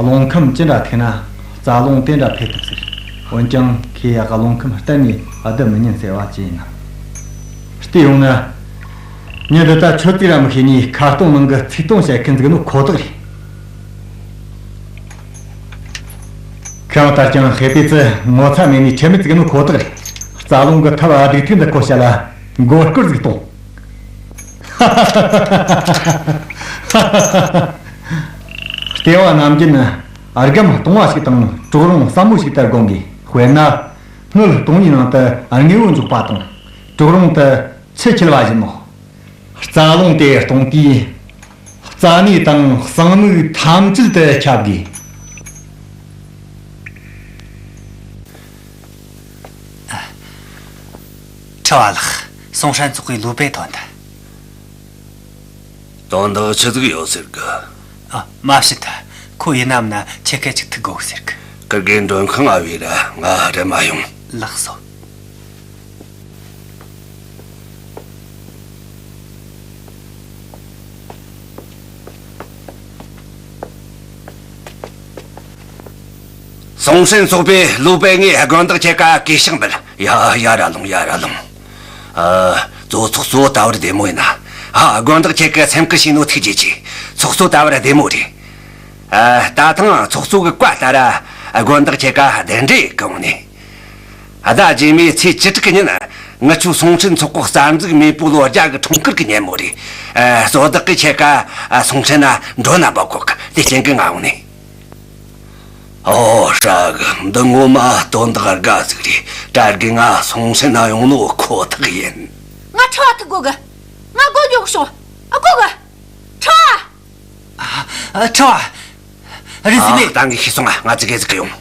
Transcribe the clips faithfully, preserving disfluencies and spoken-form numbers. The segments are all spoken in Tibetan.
རླུང་ཁམས་ཅི་འདྲ་ཐུག་ན་རྩ་རླུང་དེ་འདྲ་འཕེལ་ཐུབ་ཟེར། འོན་ཀྱང་ཁོས་རླུང་ཁམས་གཏན་ནས་བསྡུ་མི་ཉན་ཟེར་བ་ཅི་ཡིན་ནམ། བལྟས་ཡོང་ན། མྱི་འདི་ད་ཆོས་ཚིག་ར་མི་ཤེས་ནས་ཁ་སྟོང་ནང་གི་ཚིག་སྟོང་བཤད་མཁན་ཟིག་ནོ་ཁོ་ཐག་རེད། གང་ལྟར་ཀྱང་ཧེ་པེ་ཙི་ངོ་ཚ་མེད་ནས་ཁྲེལ་མེད་ཟིག་ནོ་ཁོ་ཐག་རེད། རྩ་རླུང་གི་ཐབས་སྡུག་ཐུག་འདི་ཁོ་བཤད་ལ་མགོ་སྐོར་ཟིག་གཏོང་། ལྟེ་བ་ནམ་རྒྱུན་ནི་སྒམ་སྟོང་བ་ཞིག་དང་གྲོག་རོང་ཟབ་མོ་ཞིག་ལྟར་སྒོམ་དགོས། དཔེར་ན། སྣོད་སྟོང་ཉིད་ནང་དུ་དངོས་པོ་འཇོག་པ་དང་གྲོག་རོང་དུ་ཆུ་འཁྱིལ་བ་བཞིན་ནོ། རྩ་རླུང་དེ་སྟོང་དུས། རྩ་ནད་དང་གསང་མིག་ཐམས་ཅད་དུ་ཁྱབ་དགོས། ཁྲི་བ་ལགས། སུང་ཧྲན་ཚོགས་པའི་ལུའུ་པེ་ཐོན་ཐལ། དོན་དག་ཆི་ཟིག་ཡོད་ཟེར་གི། ཨ། མ་བྱེད་ཐལ། ཁོ་ཡིན་ནམ་ན་ཁྱེད་ཀ་ཅིག་ཐུག་དགོས་ཟེར་གི། ཁིར་གེ་མགྲོན་ཁང་ང་བོས་ར་ང་རེ་མ་ཡོང་། ལགས་སོ། སུང་ཧྲན་ཚོགས་པའི་ལུའུ་པེ་ངས་དགོན་བདག་ཁྱེད་ཀ་གུས་ཕྱག་འབུལ། ཡ་ཡ་ར་ལོང་ཡ་ར་ལོང་། ཨ། ཙོ་ཚོགས་གཙོ་ད་བར་བདེ་མོ་ཡིན་ན། ཨ། དགོན་བདག་ཁྱེད་ཀ་སེམས་ཁུར་བྱས་ནོ་ཐུགས་རྗེ་ཆེ། ཚོགས་གཙོ་ད་བར་བདེ་མོ་རེད། ཨ། ད་ཐེངས་ཚོགས་གཙོ་གི་བཀའ་ལྟར་དགོན་བདག་ཁྱེད་ཀ་གདན་འདྲེན་གི་ཡོང་ནས། ཟླ་རྗེས་མའི་ཚེས་བཅུ་དྲུག་གི་ཉིན་ང་ཆོ་སུང་ཧྲན་ཚོགས་པ་གསར་འཛུགས་མེས་པོ་ལོ་བརྒྱ་གི་འཁྲུངས་སྐར་གི་ཉིན་མོ་རེད། ཨ། གཙོ་བདག་གིས་ཁྱེད་ཀ་སུང་ཧྲན་ན་མགྲོན་ན་འབོད་གོ་གི། དེ་རྐྱེན་གིས་ང་ཡོང་ནས། ཨོ་ཧྲ་གི། འདི་ངོ་མ་དོན་དག་དགའ་ཟིག་རེད། གྲྭ་རྒན་ང་སུང་ཧྲན་ན་ཡོང་ནོ་ཁོ་ཐག་ཡིན། ང་ཁྲི་བ་ཐུག་དགོས་གི། ང་སྒོ་རྒྱག་ཤོག། ཨ། སྒོ་གི། ཁྲི་བ། ཨ། ཨ། ཁྲི་བ། རིན་ཟིན་མེད། ཨ། ད་ངས་ཤེས་སོང་། ང་ང་ཙི་གེ་ཟིག་གི་ཡོང་།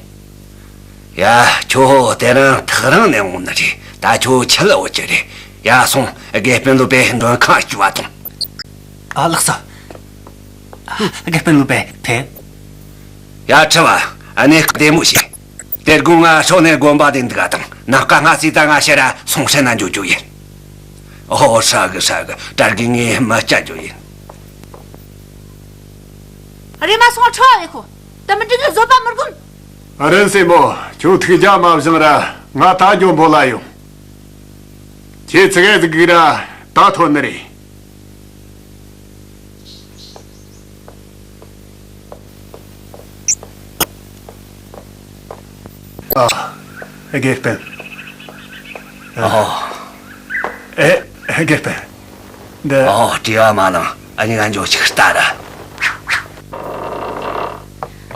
ཡ། ཁྱོད་དེ་རིང་ཐག་རིང་ནས་འོང་ནི་རེད། ད་ཁྱོད་ཁྱི་ལ་འོ་ཅི་རེད། ཡ། སོང་། དགེ་སྤུན་ལོ་པའི་མགྲོན་ཁང་སྐྱུར་བ་དང་། ཨ། ལགས་སོ། དགེ་སྤུན་ལོ་པའི་ཕེབས། ཡ། ཁྲི་བ། ཨ་ནི་བདེ་མོ་བྱོས། དེ་དགོང་ང་ཧྲོ་ལིན་དགོན་པ་དེ་འདུག་ག་དང་། ནངས་ཀ་སྔ་ཙིག་ད་ང་ཕྱིར་ར་སུང་ཧྲན་ན་འགྱོ་རྒྱུ་ཡིན། ཨོ་ཧྲ་གི་ཧྲ་གི། གྲྭ་རྒན་ངས་མི་སྐྱ་རྒྱུ་ཡིན། རེམ་མ་སོང་། ཁྲི་བ་བས་ཁོ་དུ་མི་འགྲིག་གི། བཟོད་པ་མི་སྒོམ། རིན་སྲས་མོ། ཁྱོད་ཐུགས་རྒྱལ་མ་བཞེངས་ར་ང་ད་འགྱོ་འབོད་ལ་ཡོང་། ཁྱེད་ཙི་གེ་ཟིག་སྒུག་ར་ད་ཐོན་ནི་རེད། ཨ། དགེ་སྤུན། ཨ། ཨ། ཨེ། དགེ་སྤུན། འདི། ཨོ། བྲེལ་བ་མ་ལངས། ཨ་ནི་ང་འགྱོ་ཅིག་ལྟ་ར།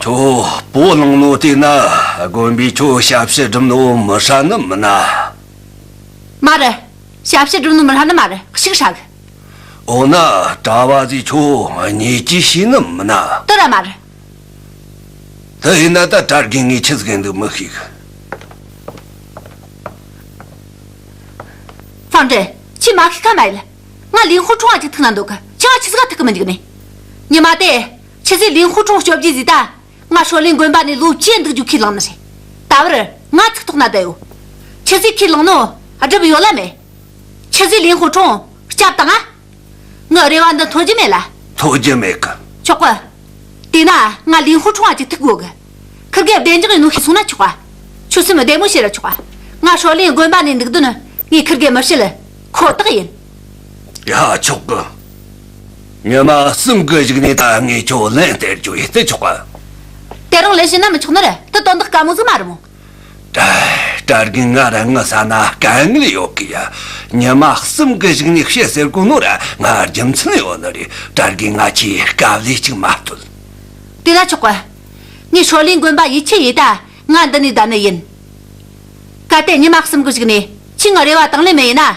ཁྱོད་སྤོ་ལངས་ནོ་དེ་ན་དགོན་པའི་ཁྱོད་ཞབས་ཕྱི་སྒྲུབ་ནོ་མི་ཧྲ་ནི་མིན་ན། མ་རེད། ཞབས་ཕྱི་སྒྲུབ་ནོ་མི་ཧྲ་ནི་མ་རེད། ཞིག་ཧྲ་གི། འོ་ན་གྲྭ་བ་ཟིག་ཁྱོད་གཉེར་སྐྱེས་ཤེས་ནི་མིན་ན། དེ་ར་མ་རེད། དེ་ཡིན་ན་ད་གྲྭ་རྒན་ངས་ཆི་ཟིག་ཡིན་འདུག་མི་ཤེས་གི། ཧྥང་ཀྲེན། ཁྱོས་མ་ཤེས་ཁ་མ་ཡིན། ང་ལིན་ཧུ་ཁྲུང་ང་ཅིག་ཐུག་ན་འདོད་གི། ཁྱོས་ང་ཆི་ཟིག་ག་ཐུག་གི་མི་འཇུག་ནི། ཉི་མ་དེ་ཆི་ཟིག་ལིན་ཧུ་ཁྲུང་སྐྱོབ་རྒྱུ་ཟིག་ད། ང་ཧྲོ་ལིན་དགོན་པ་ནས་ལོ་བཅུ་འདུག་རྒྱུ་ཁས་བླངས་ནི་རེད། ད་བར་ང་ཚིག་ཐོག་ན་བསྡད་ཡོད། ཆི་ཟིག་ཁས་བླངས་ནོ་སྒྲུབ་ཡོད་ལ་མེད། ཆི་ཟིག་ལིན་ཧུ་ཁྲུང་སྐྱབས་དང་ང་། ངའི་རེ་བ་འདི་མཐོང་རྒྱུ་མེད་ལ། མཐོང་རྒྱུ་མེད་གི། ཆོག་གི། དེས་ན་ང་ལིན་ཧུ་ཁྲུང་ང་ཅིག་ཐུག་དགོས་གི། ཁིར་གེ་བདེ་འཇགས་ཡིན་ནོ་ཤེས་སོང་ན་ཆོག་ག། ཆོས་སེམས་བདེ་མོ་བྱོས་ར་ཆོག་ག། ང་ཧྲོ་ལིན་དགོན་པ་ནས་འདུག་དོན་ངས་ཁིར་གེ་མི་བཤད་ཁོ་ཐག་ཡིན། ཡ། ཆོག་གི། ཉི་མ་གསུམ་གི་གཞུག་ནས་ད་ངས་ཁྱོད་ལན་སྟེར་རྒྱུ་ཡིན་ཏེ་ཆོག་ག། དེ་རིང་ལན་བྱིན་ན་མི་ཆོག་ནི་རེད། དེ་དོན་དག་དཀའ་མོ་ཟིག་མ་རེད་མོ། ད་གྲྭ་རྒན་ང་ར་ངི་ས་ན་དཀའ་ངལ་ཡོད་གི་ཡ། ཉི་མ་གསུམ་གི་གཞུག་ནས་བཤད་ཟེར་གོ་ནོ་ར་ང་རྒྱུ་མཚན་ཡོད་ནི་རེད། གྲྭ་རྒན་ང་ཁྱེད་དཀའ་ལས་ཅིག་མ་ཐུལ། དེ་ན་ཆོག་ག། ངས་ཧྲོ་ལིན་དགོན་པ་ཡིད་ཆེས་ཡེད་ད་ང་འདི་ནས་བསྡད་ནི་ཡིན། གལ་ཏེ་ཉི་མ་གསུམ་གི་གཞུག་ནས་ཁྱེད་ངའི་རེ་བ་དང་ལེན་མེད་ཡིན་ན།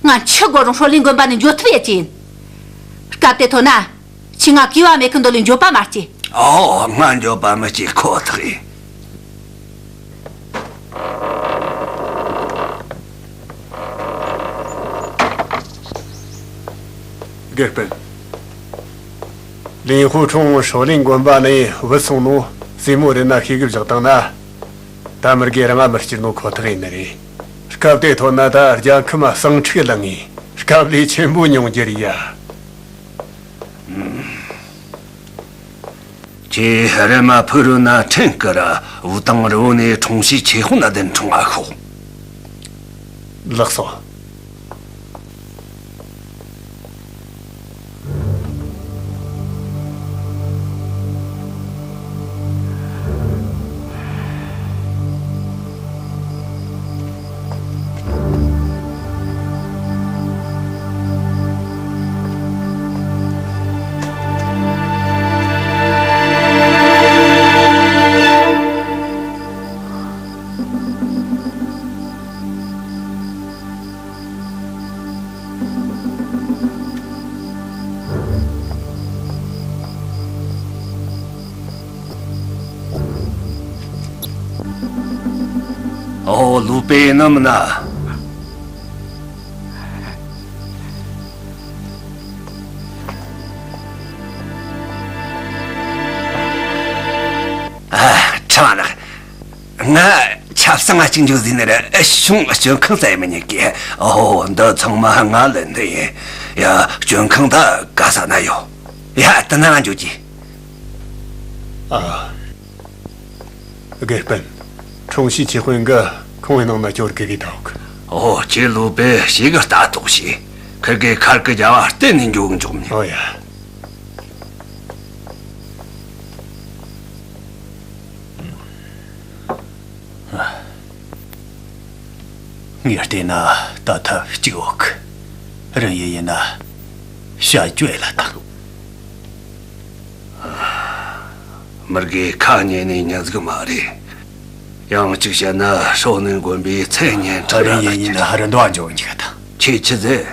ང་ཆུ་དགོ་རུང་ཧྲོ་ལིན་དགོན་པ་ནས་འགྱོ་ཐུབ་ཡ་ཅི་ཡིན། སྐབས་དེ་ཐོན་ན་ཁྱེད་ང་གུས་པ་མེད་ཁུ་འདོད་ལས་འགྱོད་པ་མ་སྐྱེ། ཨོ། ང་འགྱོད་པ་མི་སྐྱེ་ཁོ་ཐག་ཡིན། དགེ་སྤུན། ལིན་ཧུ་ཁྲུང་ཧྲོ་ལིན་དགོན་པ་ནས་བུད་སོང་ནོ་སྲས་མོ་རེ་ན་ཤེས་གི་བཞག་བཏང་ན། ད་མི་རྒས་རང་ང་མི་སྐྱུར་ནོ་ཁོ་ཐག་ཡིན་ནི་རེད། སྐབས་དེ་ཐོན་ན་ད་རྒྱལ་ཁམས་ཟིང་འཁྲུག་ལངས་ངེས་སྐབས་ལས་ཆེན་པོ་མྱོང་རྒྱུ་རེད་ཡ། ཁྱེད་རེ་མ་ཕུ་རུ་ན་ཁྲེང་ཀི་ར་ཝུ་ཏང་རི་བོ་ནས་ཁྲུང་ཤི་ཆེ་ཧུན་ན་དན་ཁྲུང་ཨ་ཤོག། ལགས་སོ། ཨོ། ལུ་པེ་ནམ་ན། ཨ། ཁྲ་ན། ང་ཆབ་གསང་ང་གཅིག་འཇུག་ཟིན་ནི་རེད། གཞུང་སྤྱོད་ཁང་ཙམ་མི་ཉན་གི། ཨོ། འདི་ཚང་མ་ང་ལེན་འདི་ཡིན། ཡ། སྤྱོད་ཁང་ད་ག་ས་ན་ཡོད། ཡ། དེ་ན་ང་འཇུག་གི། ཨ། དགེ་སྤུན། ཁྲུང་ཤི་ཆེ་ཧུན་གི་ཁང་བའི་ནང་ན་སྐྱོར་གི་གི་འདུག། ཨོ། ཁྱེད་ལུ་པེ་ཞིག་གི་ལྟ་རྟོག་བྱེད། ཁིར་གི་ཁར་གི་རྒྱ་བ་གཏན་ནས་འཇུག་འཇུག་མི། ཨོ་ཡ། ངས་བལྟས་ན་ད་ཐབས་གཅིག་ཡོད་གི། རིན་ཡིན་ཡིན་ན་བྱ་སྤྱོད་ལ་བཏང་། མིར་གེ་ཁ་ཉན་ནས་ཉན་ཟིག་མ་རེད། ཡང་གཅིག་བཤད་ན་ཧྲོ་ནན་དགོན་པའི་མཚན་སྙན་གྲགས་རིན་ཡིན་ཡིན་ན་ཧ་རི་འདོན་འཇོག་འཇིག་དང་། ཁྱེད་ཆི་ཟེར།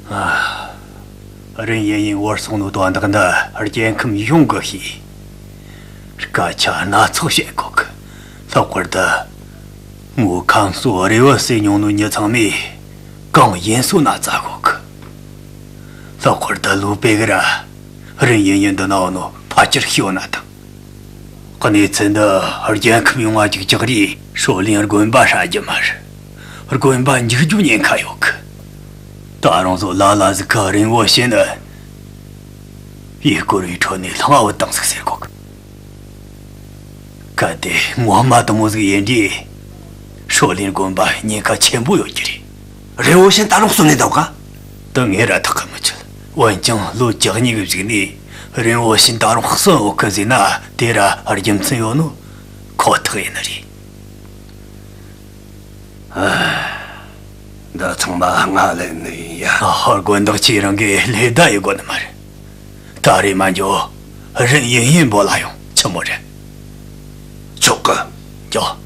ཨ། རིན་ཡིན་ཡིན་བོར་སོང་ནོ་དོན་དག་འདི་རྒྱལ་ཁམས་ཡོངས་གི་ཤེས། སྐད་ཆ་སྣ་ཚོགས་བཤད་གོ་གི། ལྷག་པར་དུ་ངོ་ཁམས་སོ་རེ་བ་ཟེར་མྱོང་ནོ་མྱི་ཚང་མས་གང་ཡིན་སོ་ན་བཙལ་གོ་གི། ལྷག་པར་དུ་ལུ་པེ་གི་ར་རིན་ཡིན་ཡིན་འདི་ན་ཡོད་ནོ་ཕལ་ཆེར་ཤེས་ཡོད་ན་དང་། གནས་ཚུལ་འདི་རྒྱལ་ཁབ་ཡོངས་ང་ཅིག་ཅག་རེད། ཧྲོ་ལིན་དགོན་པ་ཧྲ་རྒྱུ་མ་རེད། དགོན་པ་འཇིག་རྒྱུ་ཉེན་ཁ་ཡོད་གི། ད་རུང་བཟོ་ལ་ལ་ཟིག་གི་རིན་བོ་ཤེས་ནི། ཡུལ་སྐོར་བའི་ཁྲོད་ནས་ལྷང་བུ་བཏང་ཟིག་ཟེར་གོ་གི། གལ་ཏེ་ངོ་མ་དུ་མོ་ཟིག་ཡིན་དུས། ཧྲོ་ལིན་དགོན་པ་ཉེན་ཁ་ཆེན་པོ་ཡོད་ཀྱི་རེད། རེ་བོ་ཤིན་ད་རུང་གསོན་ནས་འདུག་ག། དེ་ངས་ར་ཐག་གི་མི་ཆོད། འོན་ཀྱང་ལོ་བཅུ་གཉིས་གི་གཞུག་ནས་རེ་བོ་ཤིན་ད་རུང་གསོན་ཡོད་གི་ཟེར་ན་དེ་ར་རྒྱུ་མཚན་ཡོད་ནོ་ཁོ་ཐག་ཡིན་ནི་རེད། ཨ། འདི་ཚང་མ་ང་ལེན་ནི་ཡིན་ཡ། ཨ། དགོན་བདག་ཁྱེད་རང་གིས་ལས་བདའ་ཡི་དགོས་ནི་མ་རེད། ད་རེས་མ་འགྱོ། རིན་ཡིན་ཡིན་པོ་ལ་ཡོང་ཆི་མོ་རེད། ཆོག་གི། འགྱོ།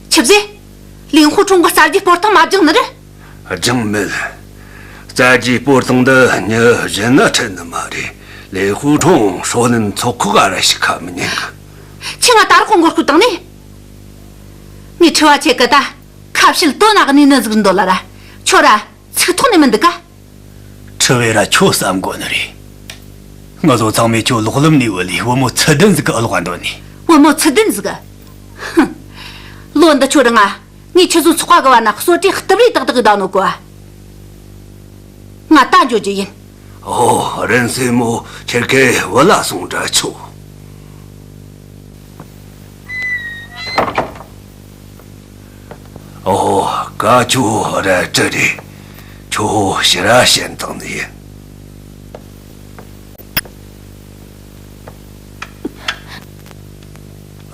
ཆི་ཟེ། ལིན་ཧུ་ཁྲུང་གི་རྩ་རྒྱུའི་སྤོར་ཐང་མ་བརྒྱངས་ནི་རེད། བརྒྱངས་མེད། རྩ་རྒྱུའི་སྤོར་ཐང་འདི་མྱི་གཞན་ན་ཁྲིད་ནི་མ་རེད། ལིན་ཧུ་ཁྲུང་ཧྲོ་ནན་ཚོགས་ཁག་ག་ར་ཞིག་ཁ་མི་ཉན་གི། ཁྱེད་ང་ད་རུང་མགོ་སྐོར་བཏང་ནས། ངས་ཁྲི་བ་ཆེ་གི་ད་ཁ་བཤད་དོན་ན་གནས་ནི་ཟིག་འདོད་ལ་ར། ཁྱོད་ར་ཚིག་ཐོག་ནས་མི་འདུག་ག། ཁྲི་བས་ར་ཁྱོད་བསམ་དགོས་ནི་རེད། ང་ཚོ་ཚང་མས་ཁྱོད་ལོག་ལམ་ནས་བུད་ལས་བུ་མོ་ཚུལ་ལྡན་ཟིག་གི་ཨ་ལོག་འདོད་ནས། བུ་མོ་ཚུལ་ལྡན་ཟིག་གི། ཧུམ། ལོ་འདི་ཁྱོད་རང་ང་ངས་ཁྱེད་ཚོ་ཚོགས་པ་གི་བར་ན་གསོལ་རས་གཏུབ་རས་ཏག་ཏག་གི་བསྡད་ནོ་གོ། ང་ད་འགྱོ་རྒྱུ་ཡིན། ཨོ། རིན་སྲས་མོ་ཁྱེད་ཀའི་བུ་ལ་སོང་འདྲ་ཆོག། ཨོ། ཀ་ཆུ་ར་ཀྲི་རེད། ཁྱོད་ཕྱི་ར་ཞེན་དང་ནི་ཡིན།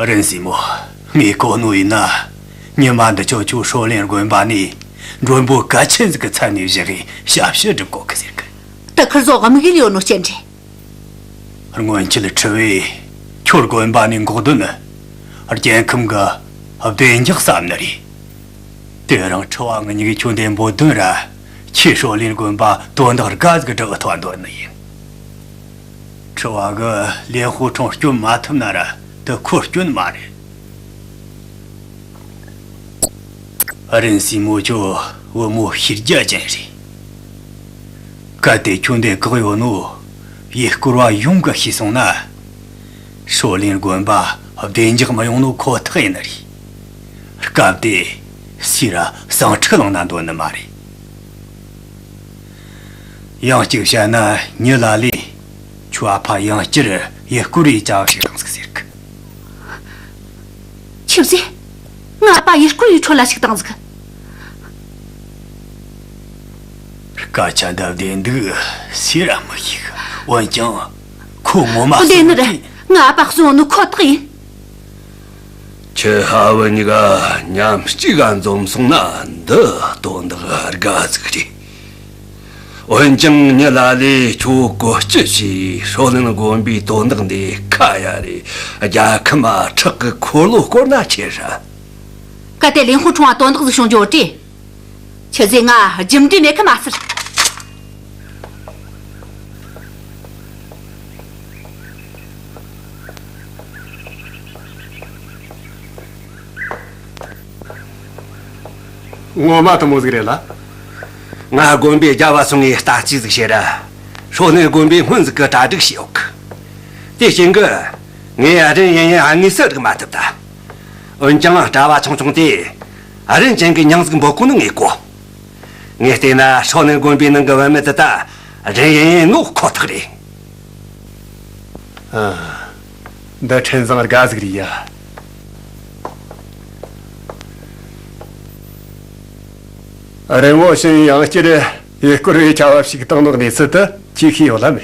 རིན་སྲས་མོ། ངས་གོ་ནོ་ཡིན་ན། ཉི་མ་འདི་ཆོ་ཁྱོད་ཧྲོ་ལེན་དགོན་པ་ནས་མགྲོན་པོ་གལ་ཆེན་ཟིག་གི་ཚད་ནས་བཞག་གི་ཞབས་ཕྱི་སྒྲུབ་གོ་གི་ཟེར་གི། དེ་ཁིར་ཚོ་དམིགས་ཡུལ་ཡོད་ནོ་སྐྱེ་འདྲ། སྔོན་ཆད་ཁྲི་བས་ཁྱོད་དགོན་པ་ནས་འགོག་དོན་ནི་རྒྱལ་ཁམས་གི་བདེ་འཇགས་བསམ་ནི་རེད། དེ་རིང་ཁྲི་བ་ངེད་གཉིས་ཀྱི་ཁྱོད་འདི་འབོད་དོན་ར་ཁྱེད་ཧྲོ་ལིན་དགོན་པ་དོན་དག་དགའ་ཟིག་སྒྲུབ་ཐུབ་འདོད་ནི་ཡིན། ཁྲི་བ་གི་ལིན་ཧུ་ཁྲུང་སྐྱོན་མ་ཐུབ་ན་ར་དེ་ཁོ་སྐྱོན་མ་རེད། རིན་སྲས་མོ་ཁྱོད་བུ་མོ་ཤེས་རྒྱ་ཅན་རེད། གལ་ཏེ་ཁྱོད་འདི་བཀག་ཡོད་ནོ་ཡུལ་སྐོར་བ་ཡོངས་གི་ཤེས་སོང་ན། ཧྲོ་ལིན་དགོན་པ་བདེ་འཇགས་མི་ཡོང་ནོ་ཁོ་ཐག་ཡིན་ནི་རེད། སྐབས་དེ་སུས་ར་ཟིང་འཁྲུག་བསླངས་ན་འདོད་ནི་མ་རེད། ཡང་གཅིག་བཤད་ན་མྱི་ལ་ལས་ཁྱོའི་ཨ་ཕ་ཡང་བསྐྱར་ཡུལ་སྐོར་བའི་བྱ་བ་ཞིག་བཏང་ཟིག་ཟེར་གི། ཆི་ཟིག་ང་ཨ་ཕ་ཡུལ་སྐོར་བའི་འཕྲོ་ལ་ཞིག་བཏང་ཟིག་སྐད་ཆ་འདི་བདེན་འདུག་ཟེར་ར་མི་ཤེས་གི། འོན་ཀྱང་ཁོ་ངོ་མ་བདེན་ནི་རེད། ང་ཨ་ཕ་གསོན་ནོ་ཁོ་ཐག་ཡིན། ཁྱེད་ཕ་བུ་གཉིས་ཀ་མཉམ་གཅིག་ག་འཛོམས་སོང་ན་འདི་དོན་དག་དགའ་ཟིག་རེད། འོན་ཀྱང་མྱི་ལ་ལས་ཁྱོད་བཀོལ་སྤྱོད་བྱས་ཧྲོ་ལིན་དགོན་པའི་དོན་དག་འདི་ཁ་ཡ་རེ་རྒྱལ་ཁམས་ཁྲག་གི་འཁོར་ལོ་བསྐོར་ན་ཆེ་ཧྲ། གལ་ཏེ་ལིན་ཧུ་ཁྲུང་བ་དོན་དག་ཟིག་བྱུང་རྒྱུ་རེད། ཁྱེད་ཚོས་ང་རྒྱུ་འབྲས་མེད་ཁ་མ་ཟེར། ངོ་མ་དེ་མོ་ཟིག་རེད་ལ། ང་དགོན་པའི་རྒྱབ་བ་སོང་ངས་ལྟ་ཅི་ཟིག་བྱེད་ར། ཧྲོ་ནེ་དགོན་པའི་སྔོན་ཟིག་གི་གྲ་སྒྲིག་བྱས་ཡོད་གི། དེའི་རྐྱེན་གི། ངས་རིན་ཡིན་ཡིན་དངོས་སུ་རིག་མ་ཐུབ་ད། འོན་ཀྱང་གྲྭ་བ་ཆུང་ཆུང་དེས་རིན་ཅན་གི་མྱིང་ཟིག་འབོད་གོ་ནི་ངས་གོ། ངས་བལྟས་ན་ཧྲོ་ནེ་དགོན་པའི་ནང་གི་བུད་མེད་དེ་ད་རིན་ཡིན་ཡིན་ནོ་ཁོ་ཐག་རེད། ཨ། འདི་འཕྲིན་བཟང་དགའ་ཟིག་རེད་ཡ། རིན་བོ་ཞིན་ཡང་བསྐྱར་ཡུལ་སྐོར་བའི་བྱ་བ་ཞིག་བཏང་ནོ་གནས་ཚུལ་དེ་ཁྱེད་ཤེས་ཡོད་ལ་མེད།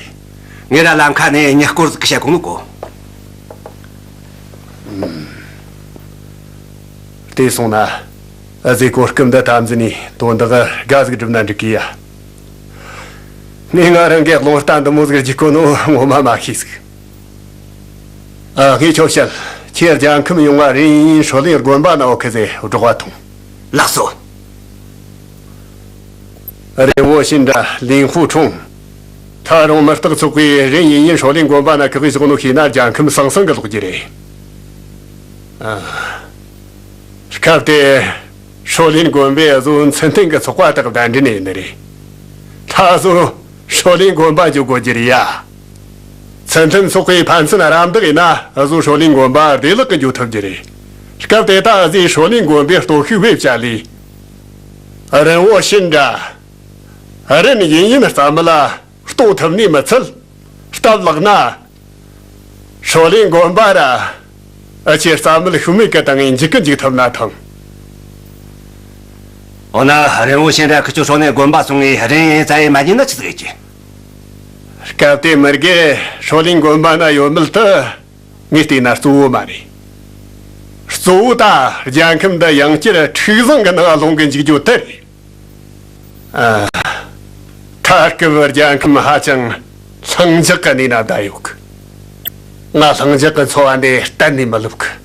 ངས་ར་ལམ་ཁ་ནས་མྱི་སྐོར་ཟིག་བཤད་གོ་ནོ་གོ། བལྟས་སོང་ན། ཨ་ཟེ་གོ་སྐབས་འདི་ཐམས་ཅད་ནས་དོན་དག་དགའ་ཟིག་སྒྲུབ་ན་འགྲིག་གི་ཡ། ངས་ང་རང་གི་རླུང་རྟ་འདི་མོ་ཟིག་རྒྱུག་གོ་ནོ་ངོ་མ་མ་ཤེས་ཟིག་ཨ། ངས་ཁྱོད་བཤད། ཁྱེད་རྒྱལ་ཁམས་ཡོང་ང་རིན་ཡིན་ཧྲོ་ལིན་དགོན་པ་ན་འོ་ཁི་ཟེ་སྒྲོག་པ་ཐོངས། ལགས་སོ། རིན་བོ་ཞིན་དྲ་ལིན་ཧུ་ཁྲུང་། ད་རུང་མི་རྟག་ཚོགས་པས་རིན་ཡིན་ཡིན་ཧྲོ་ལིན་དགོན་པ་ན་བཀག་བཞག་ནོ་ཤེས་ན་རྒྱལ་ཁམས་ཟང་ཟིང་གི་ལོག་རྒྱུ་རེད། ཨ། སྐབས་དེ་ཧྲོ་ལིན་དགོན་པས་བཟོ་མཚན་ལྡན་གྱི་ཚོགས་པ་དག་གདན་འདྲེན་ཡིན་ནི་རེད། ད་བཟོ་ཧྲོ་ལིན་དགོན་པ་འཇུག་དགོས་རྒྱུ་རེད་ཡ། མཚན་ལྡན་ཚོགས་པའི་ཕན་ཚུན་རམ་འདེགས་ཡིན་ན་བཟོ་ཧྲོ་ལིན་དགོན་པ་བདེ་བླག་གི་འཇུག་ཐུབ་རྒྱུ་རེད། སྐབས་དེ་ད་བཟོས་ཧྲོ་ལིན་དགོན་པའི་སྟོབས་ཤུགས་བེད་སྤྱད་ལས། རིན་བོ་ཞིན་དྲ། རིན་ཡིན་ཡིན་རྩ་མེད་ལ་གཏོང་ཐུབ་ནི་མི་ཚད། སྟབས་ལེགས་ན། ཧྲོ་ལིན་དགོན་པ་ར། ཨ་ཆེ་རྩ་མེད་ཤུལ་མེད་ཀྱི་སྟེང་ངས་འཇིག་གི་འཇུག་ཐུབ་ན་ཐང་། འོ་ན་རིན་བོ་ཞིན་དྲ་ཁི་ཆོ་ཧྲོ་ནེ་དགོན་པ་སོང་ངས་རིན་ཡིན་རྩ་ཡིན་མ་ཉན་ན་ཆི་ཟིག་ཡེད་རྒྱུ། སྐབས་དེ་མི་དགེ་ཧྲོ་ལིན་དགོན་པ་ན་ཡོད་མེད་དེ་ངས་བལྟས་ན་གཙོ་བོ་མ་རེད། གཙོ་བོ་ད་རྒྱལ་ཁམས་འདི་ཡང་བསྐྱར་འཁྲུག་ཟིང་གི་ནང་ལྷུང་གི་འཇུག་རྒྱུ་དེ་རེད། ཨ། ད་སྐབས་རྒྱལ་ཁམས་ཧ་ཅང་ལྷིང་འཇགས་ཀྱི་གནས་ན་བསྡད་ཡོད་གི། ང་ལྷིང་འཇགས་ཀྱི་འཚོ་བ་འདི་གཏན་ནས་མི་ལོབས་གི།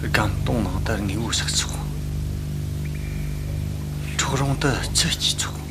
སྒམ་དོང་ནང་དུ་དངོས་པོ་བཞག་ཆོག། ཁྲོག་རོང་དུ་ཆུ་སྐྱེས་ཆོག།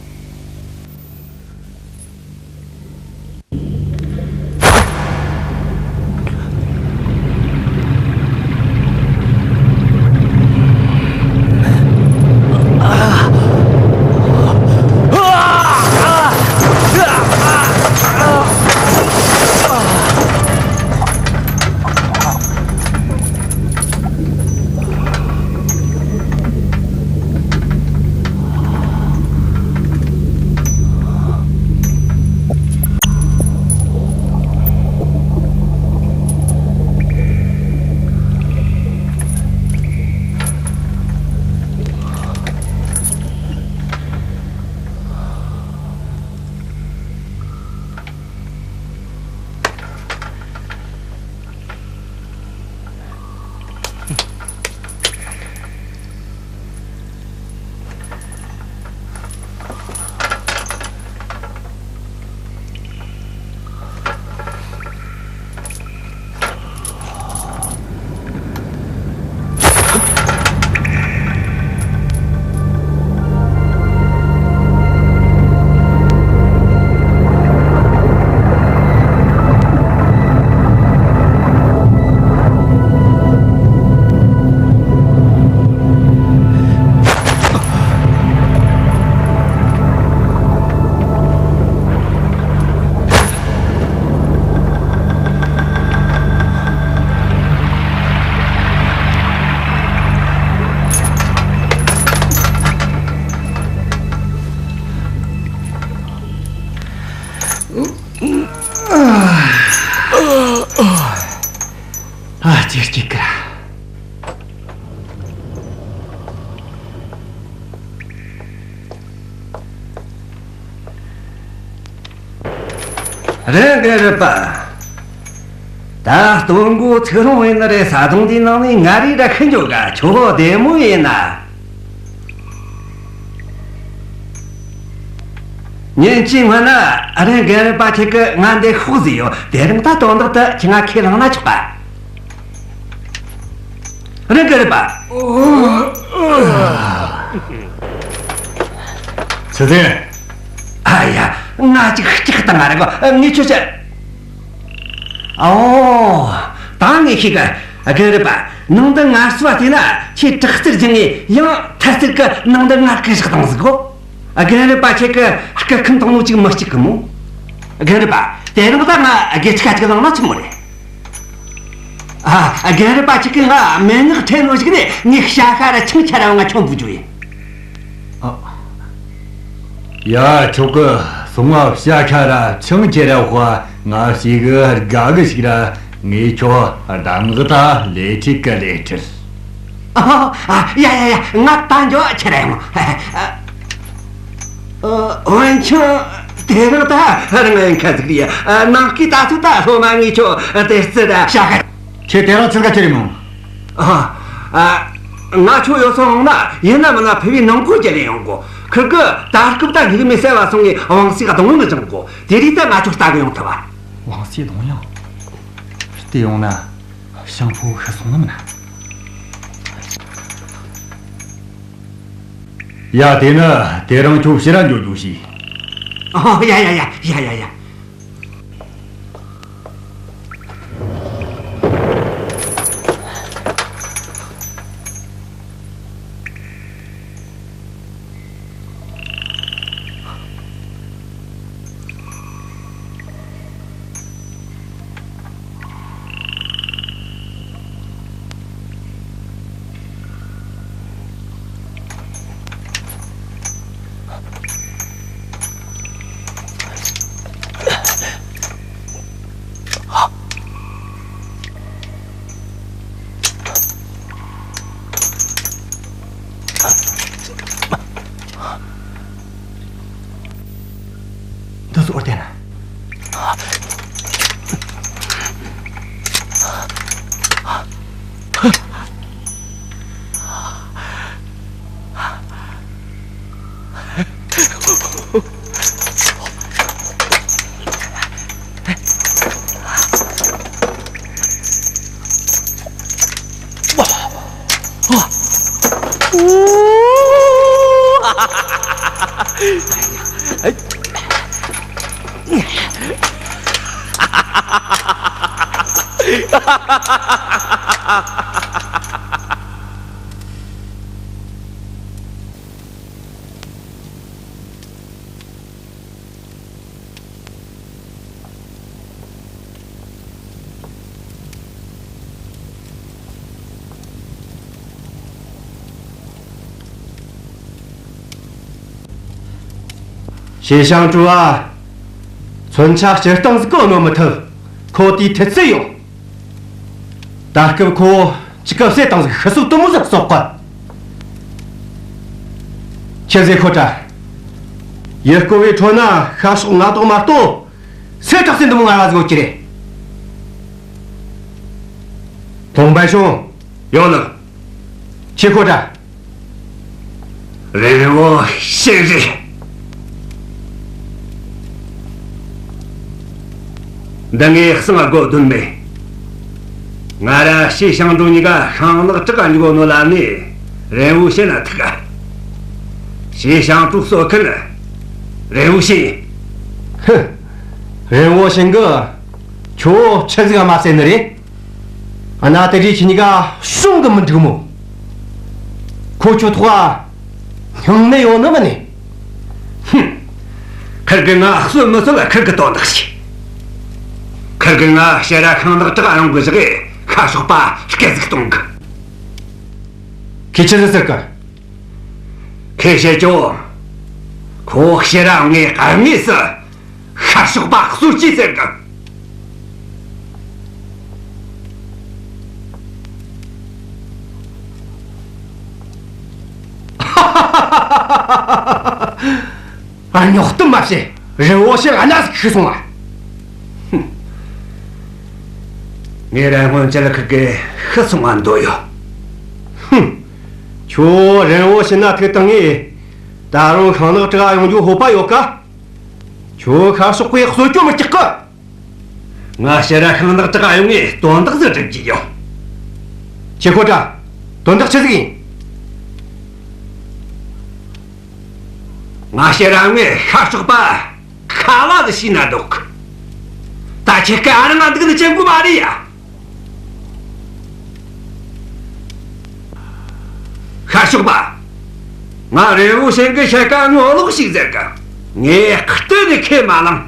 རེད་རྒན་རབས་པ། ད་སྟོན་མགོ་ཚིག་རུང་བས་ནི་རེད། ས་དོང་དེའི་ནང་ནས་ང་རེ་ར་ཤི་འགྱོ་ག་ཁྱོད་བདེ་མོ་ཡིན་ན། ཉིན་གཅིག་སྔོན་ན་རེད་རྒན་རབས་པ། ཁྱེད་ཀྱིས་ང་འདི་ཤོག་ཟེར་ཡོད། དེ་རིང་ད་དོན་དག་དེ་ཁྱེད་ང་ཁས་བླངས་ན་ཆོག་ག་རེད་གི་རེད་པ། ཆི་ཟེར། ཨ་ཡ། ང་ཅིག་སྐྲག་བཏང་ང་རེད་གོ། ངས་ཁྱོད་ཅི། ཨོ། ད་ངས་ཤེས་གི། རྒན་རབས་པ། ནང་དུ་ངལ་གསོ་བ་བལྟས་ན་ཁྱེད་དྲག་རྩལ་སྦྱངས་ངེས་ཡང་ཐ་རྩལ་གི་ནང་དུ་ངར་སྐད་བཞག་བཏང་ཟིག་གོ། རྒན་རབས་པ། ཁྱེད་ཀྱི་སྐུ་ཁམས་དང་ནོ་ཅིག་མི་གཅིག་གི་མོ། རྒན་རབས་པ། དེ་རིང་ད་ང་དགེ་ཆ་ཁ་ཅིག་བླངས་ན་ཆི་མོ་རེད། ཨ། རྒན་རབས་པ། ཁྱེད་ཀྱིས་ང་མེ་ཉག་ཁྲིད་ནོ་ཞིག་ནས་ངའི་ཤ་ཁ་ར་ཆང་ཁྱེར་ར་ང་ཁྱོད་འབུལ་རྒྱུ་ཡིན། ཨ། ཡ། ཁྱོད་ཀྱིས་སོང་ང་ཤ་ཁ་ར་ཆང་ཁྱེར་ར་ཧོ། ང་ཞིག་དགའ་གི་ཞིག་ར། ངས་ཁྱོད་གདམ་གི་ད་ལས་ཁྲིད་གི་ལས་ཁྲིད། ཨ། ཡ་ཡ་ཡ། ང་ད་འགྱོ་ཁྱེར་ར་ཡོང་། འོན་ཀྱང་དེ་རིང་ད་རང་ཡང་ཁ་ཟིག་རེད། ནང་སྐྱིད་ད་ཚོད་ད་སློབ་མ་ངས་ཁྱོད་དེ་རྩི་ད་ཤ་ཁ། ཁྱེད་དེ་རིང་ཚིག་ཁ་ཁྱེར་རེ་མོ། ཨ། ཨ། ང་ཁྱོད་ཡོད་སོང་ན་ཡིན་ན་མིན་ན་ཕུ་བའི་ནང་ཁུལ་གྱི་ལས་ཡོང་གོ། ཁིར་གི་ད་སྐབས་ད་སྙིགས་མའི་གསལ་བ་སོང་ངས་དབང་སའི་གདོང་ངོ་ནས་བྱུང་གོ། དེ་རིགས་ད་ང་ཁྱོད་ལྟ་གི་ཡོང་ཐུབ་བ། དབང་སའི་གདོང་ཡང་། དེ་ཡོང་ན། ཤང་ཕོ་ཤི་སོང་ནི་མིན་ན། ཡ། དེ་ནི་དེ་རིང་ཁྱོད་ཕྱིར་ར་འགྱོ་རྒྱུ་ཞིག་ཨོ། ཡ་ཡ་ཡ་ཡ་ཡ་ཡ། འདི་ཚོ་ཨོ་བལྟས་ན། ཞེ་ཞང་ཀྲུའུ་ཨ། མཚོན་ཆ་སྤྱིར་བཏང་ཟིག་གོ་ནོ་མི་ཐུབ། ཁོ་དེའི་ཐུབ་ཚད་ཡོད། ད་སྐབས་ཁོ་ཅི་སྐབས་སེ་དང་ཟིག་ཤི་སོགས་དུ་མོ་ཟིག་སོག་གི། ཁྱེད་ཟེ་ཁོ་ཏྲ། ཡུལ་སྐོར་བའི་ཁྲོད་ན་ཤ་ཤོག་ང་ཏོག་མ་གཏོགས་སེ་དྲག་སེ་འདི་མོ་ང་ར་ཟིག་ཡོད་ཀྱི་རེད། ཐོང་པའི་ཤོང་། ཡོང་ནི། ཁྱེད་ཁོ་ཏྲ། རེ་རེ་བོ་ཤེས་རེད། འདི་ངས་གསང་སྒོ་བདུན་མེད། ང་ར་ཞེ་ཞང་ཀྲུའུ་གཉིས་ཀ་ཤིང་ནག་བྲག་ག་འཇུག་ནོ་ལ་ནི་རེ་བོ་བཤད་ན་ཐུག་ག་ཞེ་ཞང་ཀྲུའུ་གསོད་མཁན་རེ་བོ་བཤད་ཡིན། ཧི། རེ་བོ་བཤད་གི་ཁྱོད་ཆི་ཟིག་མ་བཤད་ནི་རེད། ཨ་ན་དེ་རིགས་ཁྱེད་གཉིས་ཀ་བྱུང་གི་མི་འགྲིག་མོ། ཁོ་ཁྱོད་ཐོག་སྙིང་ནད་ཡོད་ནི་མིན་ནི། ཧུམ། ཁིར་གི་ང་གསོད་མི་གསོད་ལ་ཁིར་གི་དོན་དག་ཞིག་ཁིར་གི་ང་ཕྱིར་ར་ཤིང་ནག་བྲག་རང་གི་བཞག་གི་ཤ་ཤོག་པ་སྐད་ཟིག་གཏོང་གི་ཁྱེད་ཆི་ཟིག་ཟེར་གི་ཁས་བཤད་ཆོག་ཁོ་ཕྱིར་ར་ངའི་དཀའ་ངལ་སུ། ཤར་ཕྱོགས་པ་གསོད་ཅི་ཟེར་གི། ཨ། རྙོག་གཏམ་མ་བཤད། རི་བོ་ཞིག་ཨ་ན་ཟིག་ཤི་སོང་ང་། ངས་རང་སྔོན་ཆད་ཁིར་གེ་ཤི་སོང་ང་འདོད་ཡོད། ཧུམ། ཁྱོད་རེན་བོ་ཤིན་ན་ཐུག་བཏང་ངས་ད་རུང་ཤིང་ནག་བྲག་ཡོང་རྒྱུ་ཧོ་པ་ཡོད་ཀ། ཁྱོད་ཤར་ཕྱོགས་པས་གསོད་རྒྱུ་མི་སྐྲག་གི། ང་ཕྱིར་ར་ཤིང་ནག་བྲག་ཡོང་ངས་དོན་དག་ཟིག་སྒྲུབ་ཀྱི་ཡོད། ཁྱེད་ཁོ་ཏྲ། དོན་དག་ཆི་ཟིག་ཡིན། ང་ཕྱིར་ར་ངས་ཤར་ཕྱོགས་པ་ཁ་བ་ཟིག་ཤེས་ན་འདོད་གི། ད་ཁྱེད་ཀ་ཨ་རང་ང་འདུག་ནི་ཅན་གུ་མ་རེད་ཡ། ཤར་ཕྱོགས་པ། ང་རེ་བོ་ཤེན་གི་ཤ་ཀ་ངོ་ལོག་ཞིག་ཟེར་གི། ངས་གཏན་ནས་ཁས་མ་བླངས།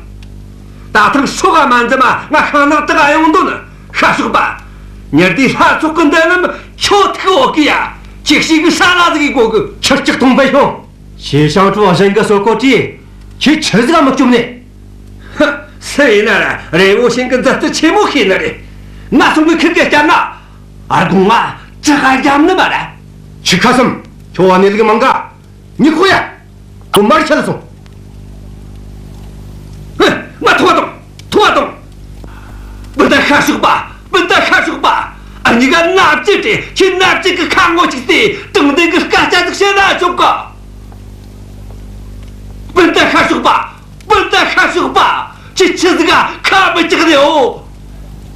ད་ཐེངས་སྲོག་ག་མ་འཛེམ་མ་ང་ཤིང་ནག་བྲག་ག་ཡོང་འདོད་ནི། ཤར་ཕྱོགས་པ། ཉི་ཟླའི་ལྷ་ཚོགས་ཀྱི་མདུན་ལམ་ཁྱོད་ཐུག་འོག་གི་ཡ། ཅིག་ཞིག་གི་ས་ལ་ཟིག་གི་སྒོ་གི་ཁྱི་སྐྱག་ཐུང་པའི་ཤོང་། ཞེ་ཞང་ཁྲོ་བཞིན་གི་སོ་ཀོ་ཀྲི། ཁྱེད་ཆི་ཟིག་ག་མི་བཅོམ་ནི། ཧ། སུ་ཡིན་ན་ར་རེ་བོ་ཤིན་གི་མཛུབ་ཐེལ་ཆེན་མོ་ཤེས་ནི་རེད། ང་སོང་གི་ཁིར་གེ་བསྐྱབས་ན། ཨར་གོང་ང་ཅི་ག་རྒྱབ་ནི་མ་ར། ཁྱི་ཁ་སུམ། ཁྱོད་བ་ནི་ལུག་མང་ག། མྱི་ཁོ་ཡ། ཁོ་མར་ཆ་ལ་སོང་། ཧི། མ་ཐོ་བ་དང་། ཐོ་བ་དང་། སྤུན་ཟླ་ཤར་ཕྱོགས་པ། སྤུན་ཟླ་ཤར་ཕྱོགས་པ། ཨ་ནི་ག་མནའ་བཅད་དེ་ཁྱེད་མནའ་བཅད་གི་ཁ་ངོ་ཅིག་སྟེ་དྲང་བདེན་གི་སྐད་ཆ་ཟིག་བཤད་ན་ཆོག་ག། སྤུན་ཟླ་ཤར་ཕྱོགས་པ། སྤུན་ཟླ་ཤར་ཕྱོགས་པ། ཁྱེད་ཆི་ཟིག་ག་ཁ་མི་གྲག་ནས་འོ།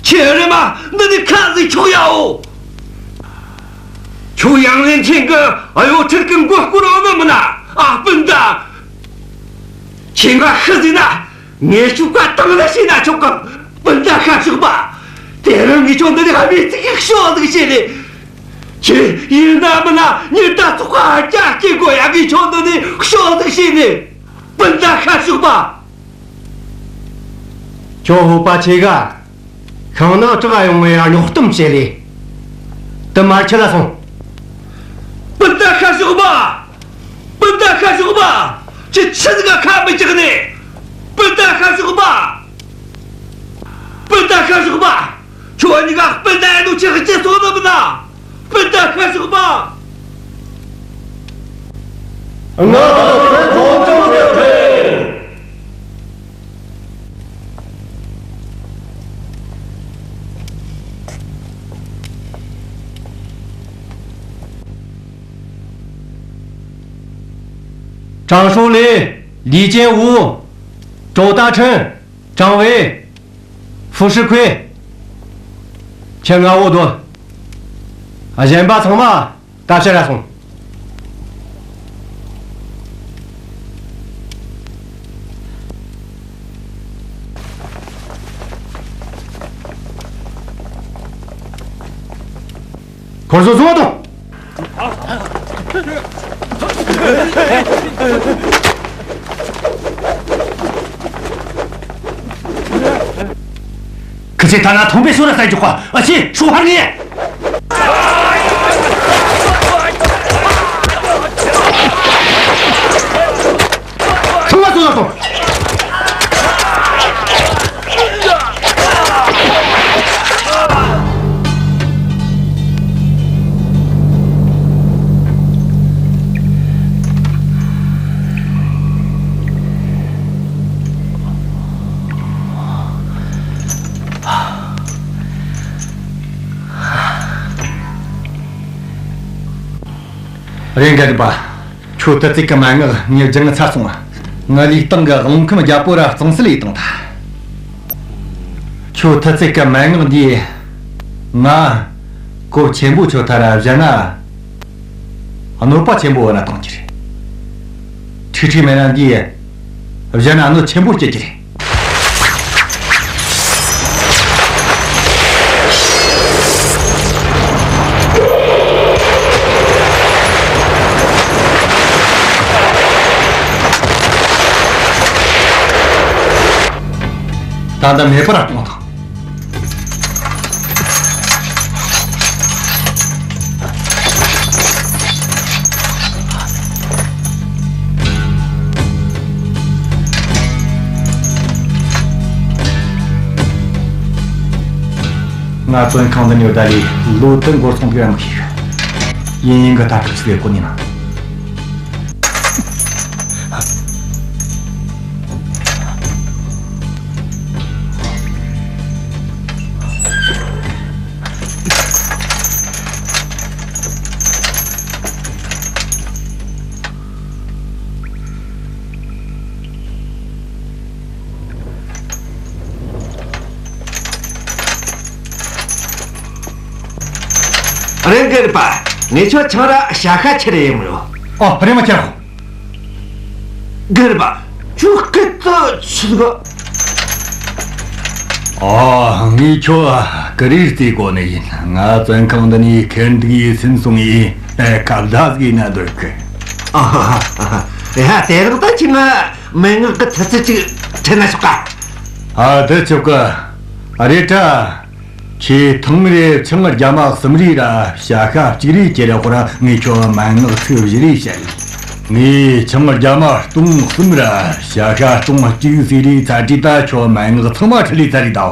ཁྱེད་རེ་མ་འདི་ནི་ཁ་ཟིག་ཆོག་ཡའོ། ཁྱོད་ཡང་ལེན་ཁྱེད་གི་གཡོ་ཁྲིད་གི་མགོ་སྐོར་འོ་ནི་མིན་ན། ཨ་སྤུན་ཟླ། ཁྱེད་ང་ཤི་ཟིན་ན་ངས་ཁྱོད་ཀ་བཏང་ན་ཤེས་ན་ཆོག་གི། སྤུན་ཟླ་ཤར་ཕྱོགས་པ། དེ་རིང་ངས་ཁྱོད་འདི་ནི་ཧ་མི་ཚིག་གི་ཤོག་ཟིག་བྱས་ནས། ཁྱེད་ཡིན་ན་མིན་ན་ཉི་ཟླ་ཚོགས་ཀ་རྒྱ་སྐྱེ་དགོས་ཡ། ངས་ཁྱོད་འདི་ནི་ཤོག་ཟིག་བྱས་ནས། སྤུན་ཟླ་ཤར་ཕྱོགས་པ། ཁྱོད་ཧོ་པ་ཆེ་ག། ཤིང་ནག་བྲག་ག་ཡོང་བའི་རྙོག་གཏམ་བཤད་ལེ། དེ་མར་ཁྱི་ལ་སོང་། སྤུན་ཟླ་ཤར་ཕྱོགས་པ། སྤུན་ཟླ་ཤར་ཕྱོགས་པ། ཁྱེད་ཆི་ཟིག་ག་ཁ་མི་གྲག་ནས། སྤུན་ཟླ་ཤར་ཕྱོགས་པ། སྤུན་ཟླ་ཤར་ཕྱོགས་པ། ཁྱོད་གཉིས་ཀ་སྤུན་ཟླ་ཡིན་ནོ་ཁྱེད་ཀྱིས་ཅི་སོང་ནི་མིན་ན། སྤུན་ཟླ་ཤར་ཕྱོགས་པ། ང་ཚོ་ཁོང་ཚོ་གི་ཕན། ཀྲང་ཧྲོ་ལེ། ལི་ཅན་ཝུ། ཀྲོའུ་ཏ་ཁྲེན། ཀྲང་ཝེ། ཧྥུ་ཧྲི་ཁུའེ། ཁྱེད་ང་འོ་དོ། གཞན་པ་ཚང་མ་ད་ཕྱིར་ར་སོང་། ཁོར་ཚོ་བཟུང་བ་དང་། ཁི་ཆེ་ཐ་ན་ཐོང་པའི་ཤོ་ར་ས་འཇོག་པ་ཨ་ཆེ་ཧྲོ་ཧར་ངེ། ཚང་མ་ཚོ་ལ་ཐོང་། རེད་འགའ་རེད་པ། ཁྱོད་ཐུ་ཙིག་གི་མན་ངག་ངས་སྦྱར་ཚར་སོང་། ང་ལིའུ་ཏང་གི་རླུང་ཁམས་རྒྱལ་པོ་ར་གཙང་སེལ་ཡེ་བཏང་ཐལ། ཁྱོད་ཐུ་ཙིག་གི་མན་ངག་འདིས་ང་གོ་ཆེན་པོ་ཆོད་ཐལ་ར་གཞན་ན་གནོད་པ་ཆེན་པོ་བོ་ན་བཏང་རྒྱུ་རེད། ཁྲིག་ཁྲིག་མེད་ན་འདིས་གཞན་ན་གནོད་ཆེན་པོ་སྐྱེལ་རྒྱུ་རེད། ད་ལྟ་མེད་པར་གཏོང་དང་། ང་བཙོན་ཁང་འདི་ནས་བདའ་ལས་ལོ་དུ་འགོར་སོང་གི་ར་མི་ཤེས། ཡིན་ཡིན་གི་ད་གི་ཚུལ་ཡོད་གོ་ནི་ན། རེད་པ། ངས་ཁྱོད་ཆང་རག་ཞྭ་ཤ་ཁྱེར་ཡོང་ཡོད། ཨོ། རེམ་མ་ཁྱེར་རོགས། རྒན་རབས་པ། ཁྱོད་སྐད་དུ་ཆུ་གི། ཨོ། ངས་ཁྱོད་ཀུ་རེ་རྩེ་གོ་ནི་ཡིན། ང་བཙོན་ཁང་འདི་ནས་ཁེར་འདུག་ཡས་ཟིན་སོང་ངས་ཁ་བརྡ་ཟིག་ན་འདོད་གི། ཨ་ཧ་ཧ་ཧ། ཡ། དེ་རིང་ད་ཁྱོས་ང་མན་ངག་གི་ཐུབ་ཚོད་ཅིག་འཕྲད་ན་ཆོག་ག། ཨ། འདི་ཆོག་གི། རེད་དྲ། ཁྱོས་ཐེངས་རེར་ཆང་རྒྱ་མ་གསུམ་རེ་ར་ཞྭ་ཤ་གཅིག་རེ་ཁྱེར་ཡོང་ར། ངས་ཁྱོད་མན་ངག་ཚིག་བཞི་རེ་བཤད། ངས་ཆང་རྒྱ་མ་སྟོང་གསུམ་ར་ཞྭ་ཤ་སྟོང་གཅིག་ཟིག་རེ་ཚར་དུས་ད་ཁྱོད་མན་ངག་ཚང་མ་ཁྲིད་ལས་ཚར་རེད་དོ།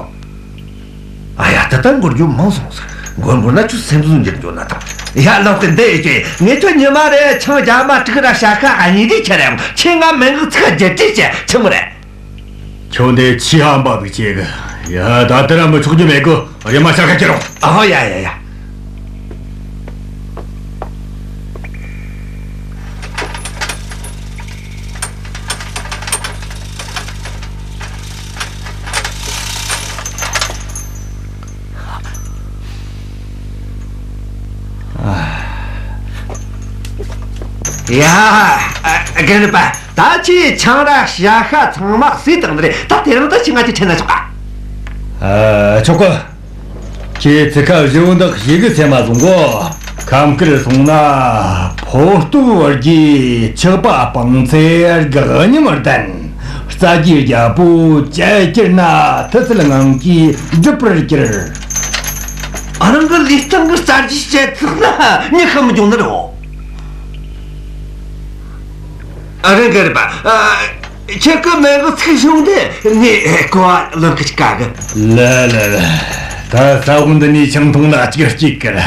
ཨ་ཡ། ད་ལྟ་འགོར་རྒྱུ་མང་སོང་ཟེར། འགོར་འགོར་ན་ཁྱོད་སེམས་གསོ་འགྱུར་འགྱོ་ན་ཐང་། ཡ། ལགས་ཀྱི། འདི་ཡི་ཀྱེ། ངས་ཁྱོད་ཉི་མ་རེར་ཆང་རྒྱ་མ་དྲུག་ར་ཞྭ་ཤ་གཉིས་རེ་ཁྱེར་ཡོང་། ཁྱོས་ང་མན་ངག་ཚིག་བརྒྱད་རེ་བཤད། ཆི་མོ་རེད། ཁྱོད་འདི་ཆེས་ཧམ་པ་ཟིག་བྱེད་གི། ཡ། ད་ལྟ་ར་མི་ཆོག་རྒྱུ་མེད་གི། རེམ་མ་ཞྭ་ཤ་ཁྱེར་རོགས། ཨ་ཧོ། ཡ་ཡ་ཡ། ཡ། ཨ། རྒན་རབས་པ། ད་ཁྱོས་ཆང་ར་ཞྭ་ཤ་ཚང་མ་ཟོས་བཏང་ནི་རེད། ད་དེ་རིང་ད་ཁྱོས་ང་ཅིག་ཁྲིད་ན་ཆོག་ག། ཨ། ཆོག་གི། ཁྱོས་ཚིག་ཁ་བཞི་བོ་འདི་ཞེ་གི་སེམས་མ་བཟུང་གོ། ཁམས་དཀར་སོང་ན་ཕོ་སྟོབས་རྒྱས། ཆགས་པ་སྤང་ཚེ་དགག་ཉམས་ལྡན། རྩྭ་རྒྱུའི་རྒྱལ་པོ་བཅད་གྱུར་ན། མཐུ་རྩལ་ངང་གིས་འགྲུབ་པར་འགྱུར། ཨ། རང་གི་ལུས་སྟེང་གི་རྩྭ་རྒྱུས་བཅད་ཚར་ན་མྱི་ཤི་མི་འགྱོ་ནི་རེད། ཨ། རེད། རྒན་རབས་པ། ཨ། ཁྱེད་ཀྱི་མན་ངག་ཚིག་གཞུང་དེ་ངས་གོ་བ་ལོན་གི་ཅིག་ག་གི། ལ་ལ་ལ། ད་ས་འོག་འདི་ནས་ཆང་འཐུང་ན་ཅིག་སྐྱིད་གི་ར།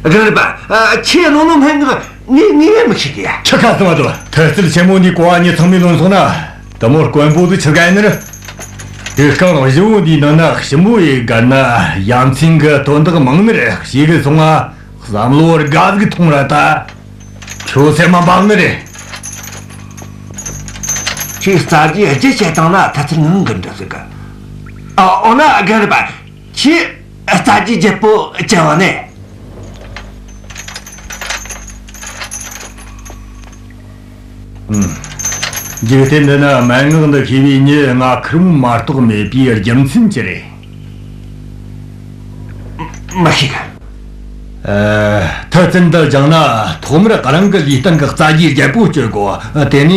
རྒན་རབས་པ། ཨ། ཁྱེད་ནོ་ནོ་མན་ངག་ངས་ངས་མི་ཤེས་གི་ཡ། ཁྱོད་ཁ་ཚུམ་མ་འདུག། མཐུ་རྩལ་ཆེན་མོ་འདིའི་གོ་བ་ངས་ཚང་མས་ལོན་སོང་ན། དེ་མོ་དཀོན་པོ་དེ་ཆི་ག་ཡིན་ནི་རེད། དུས་སྐབས་བཞི་བོ་འདིའི་ནང་ན་ཞི་མོ་ཡི་སྒར་ན་ཡ་མཚན་གི་དོན་དག་མང་ནི་རེད། ཞེ་གི་སོང་ང་བསམ་བློ་དགའ་ཟིག་ཐོངས་ར་ད། ཁྱོད་སེམས་མ་འབབ་ནི་རེད། ཁྱོས་རྩྭ་རྒྱུས་བརྒྱད་བཅད་བཏང་ན་མཐུ་རྩལ་ངང་གིས་འགྲུབ་ཟེར་གི། ཨ། འོ་ན་རྒན་རབས་པ། ཁྱོས་རྩྭ་རྒྱུས་བརྒྱད་པོ་བཅད་ཡོང་ནས། ཨུམ། འཇིག་རྟེན་འདི་ན་མན་ངག་འདི་ཤེས་པའི་མྱི་ང་ཁེར་མོ་མ་གཏོགས་མེད་པའི་རྒྱུ་མཚན་ཅི་རེད། མ་ཤེས་གི། ཨ། མཐུ་རྩལ་འདི་སྦྱངས་ན་ཐོག་མར་རང་གི་ལུས་སྟེང་གི་རྩྭ་རྒྱུས་བརྒྱད་པོ་གཅོད་དགོས། དེ་ནས་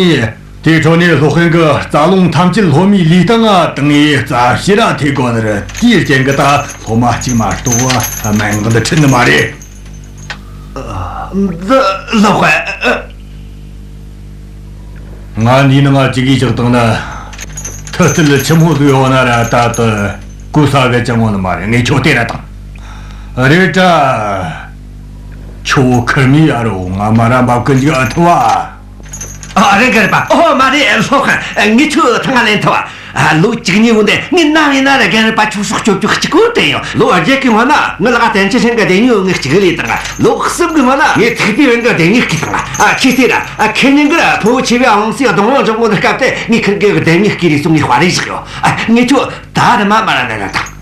དེའི་འཕྲོ་ནས་སློབ་དཔོན་གྱིས་རྩ་རླུང་ཐམས་ཅད་སློབ་མའི་ལུས་སྟེང་ང་བཏང་ངས་རྩྭ་ཕྱི་ར་ཐེ་དགོས་ནི་རེད། དེའི་རྐྱེན་གྱིས་ད་སློབ་མ་གཅིག་མ་གཏོགས་མན་ངག་འདི་ཁྲིད་ནི་མ་རེད། འདི་ལོག་པ། ང་འདིའི་ནང་ང་ཅིག་གིས་བཞག་བཏང་ན། མཐུ་རྩལ་ཆི་མོ་ཟིག་ཡོད་ན་ར་ད་དུ་གོ་ས་གི་ཅང་ཡོད་ནི་མ་རེད། ངས་ཁྱོད་བལྟས་ར་དང་། རེད་དྲ། ཁྱོད་ཁེར་མོ་ཡ་རོ་ང་མ་ར་འབབ་གི་འཇུག་ཨ་ཐུབ་བ། ཨ། རེད་གི་རེད་པ། ཨོ་མ་རེད། ལྷོ་ཁ་ངས་ཁྱོད་ཐང་ང་ལེན་ཐུབ་བ། ཨ། ལོ་བཅུ་གཉིས་འོང་དེ་ངས་ནམ་ཡིན་ན་ར་རྒན་རབས་པ་ཁྱོད་སྲོག་སྐྱོབ་རྒྱུ་གཅིག་པོ་དྲན་ཡོད། ལོ་བརྒྱད་ཀྱི་སྔོན་ན་ངའི་ལག་བསྟན་ཆོས་སེང་གི་སྡེ་སྨྱོ་ངས་གཅིག་ལས་བཏང་། ལོ་གསུམ་གྱི་སྔོན་ན་ངས་ཐུག་པའི་བན་གྱི་སྡེ་སྨྱོ་བརྐུས་བཏང་། ཨ། ཁྱེད་ཟེར་ར། ཨ། ཁྱེད་ཉིན་གྱི་ཕུ་བོ་ཆེ་བའི་ཨང་སི་གདོང་བ་འཇོག་མོ་འདི་སྐབས་དེ་ངས་ཁིར་གེ་གི་སྡེ་སྨྱོ་བརྐུས་རེད་སོང་ངས་དཔའ་རིས་བཞག་ཡོད། ཨ། ངས་ཁྱོད་ད་རེམ་མ་མ་ར་ལེན་ར་དང་།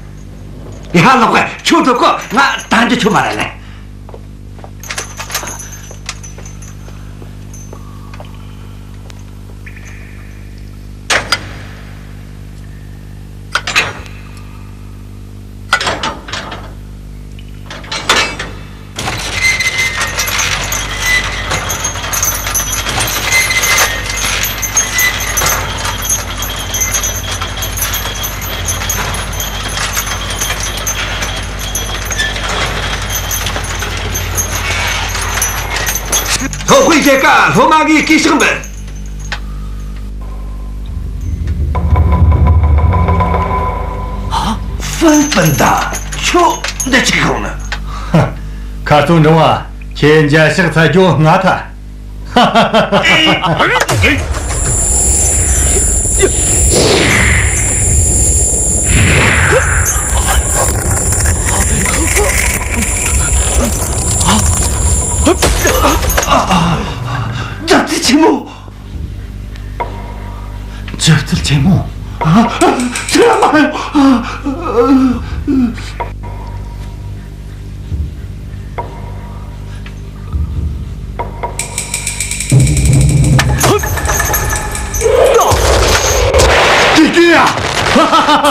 ཡ་ལོག་གི། ཁྱོད་ཐུབ་གོ། ང་ད་འདི་ཁྱོད་མ་ར་ལེན། སློབ་དཔོན་ཞལ་དཀར། སློབ་མ་གིས་གུས་ཕྱག་འབུལ། ཧ། ཧྥུན་སྤུན་ཟླ། ཁྱོད་འདི་ཆི་གི་ཡོང་ནི། ཧ། ཁ་རྩང་འབྲིང་བ། ཁྱེད་མཇལ་ཕྱག་འཚལ་རྒྱུ་སྔ་ཐལ། ཧ་ཧ་ཧ། རྒྱལ་སྲས་ཆེན་མོ། རྒྱལ་སྲས་ཆེན་མོ། ཨ། ཨ། ཁྱེད་རང་མ་ཡོང་། ཨ། ཨ། ཁ་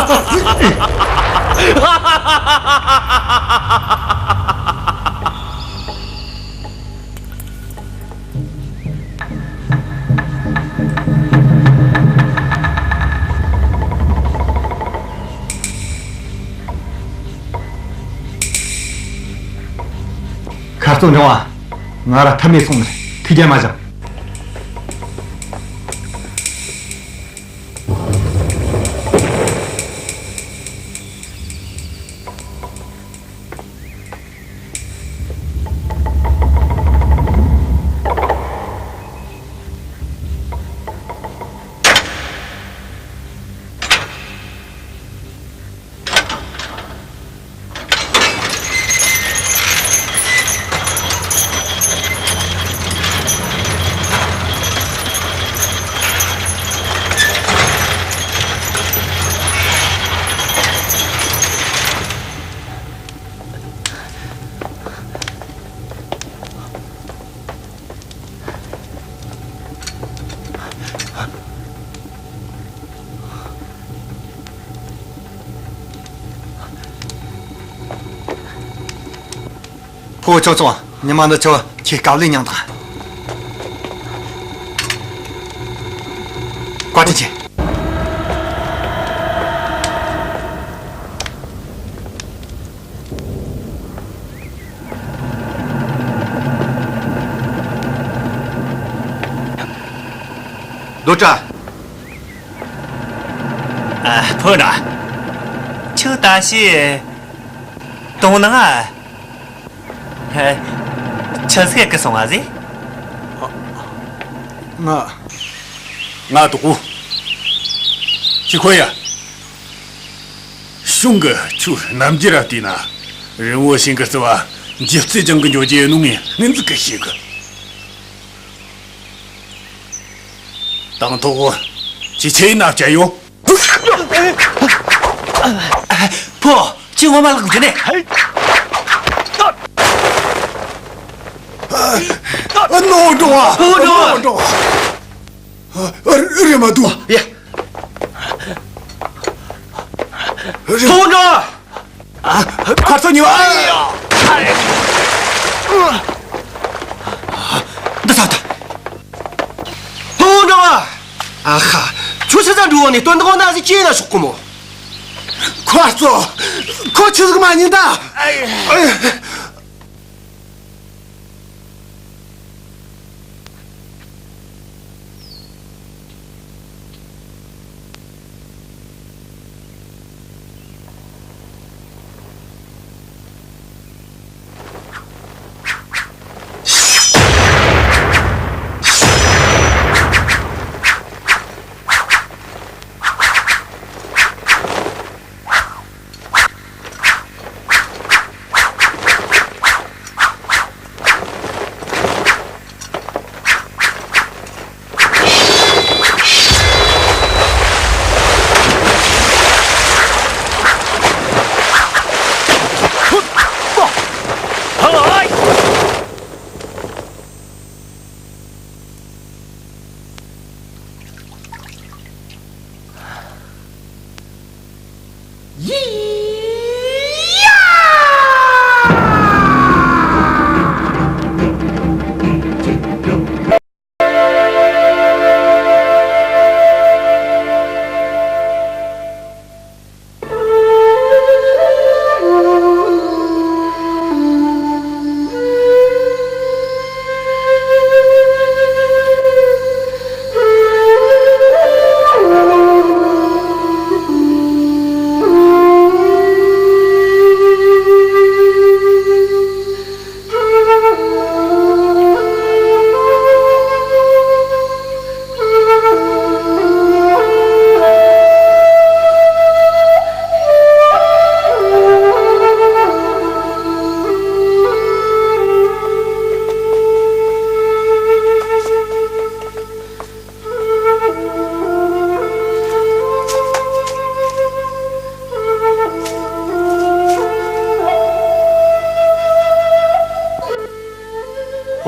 རྩང་འབྲིང་བ། ང་ར་ཐབས་མེད་སོང་ནས་ཐུགས་རྒྱལ་མ་བཞེངས། ཕོ་ཅོ་ཅོ། ཉི་མ་འདི་ཆོ་ཁྱེད་དཀའ་ལས་མྱངས་དང་། བཀའ་དྲིན་ཆེ། རྡོ་བཀྲ། ཨ། ཕོ་བྲང་། ཁྱོད་ད་ཤི་དོང་ནང་ཨ། ཆི་ཟིག་གི་སོང་བ་ཟེ། ང་། ང་དོག་གོ། ཅི་ཁོ་ཡ། གཞུང་གི་ཆུ་རྣམ་འགྱུར་ར་བལྟས་ན། རི་བོ་ཤིང་གི་རྩི་བ་འཇིབ་རྩལ་ཅན་གི་འཇོ་རྒྱུ་ཡིན་ནོ་ངས་ངན་ཟིག་གི་ཤེས་གི། དང་ཐོག་ཅི་ཆེ་ན་བྱ་ཡོ། ཕོ། ཅི་ངོ་མ་ལག་གི་ནས། ཨ། ནོ་འགྲོ་བ། ཨོ་འགྲོ་བ། ནོ་འགྲོ་བ། ཨ། རེ་མ་འདུག་ཡ། རེ། ཕོ་འགྲོ་བ། ཨ། ཁ་རྩང་ཉོ། འདི་ས་ད། ཕོ་འགྲོ་བ། ཨ་ཧ། ཁྱོད་ཆི་ཟིག་འགྲོ་བ་ནས་སྟོན་ཐོག་ན་ཟིག་ཅེ་ན་ཤོག་གོ་མོ། ཁོ་ཚོ། ཁོ་ཆི་ཟིག་མ་ཉན་ད།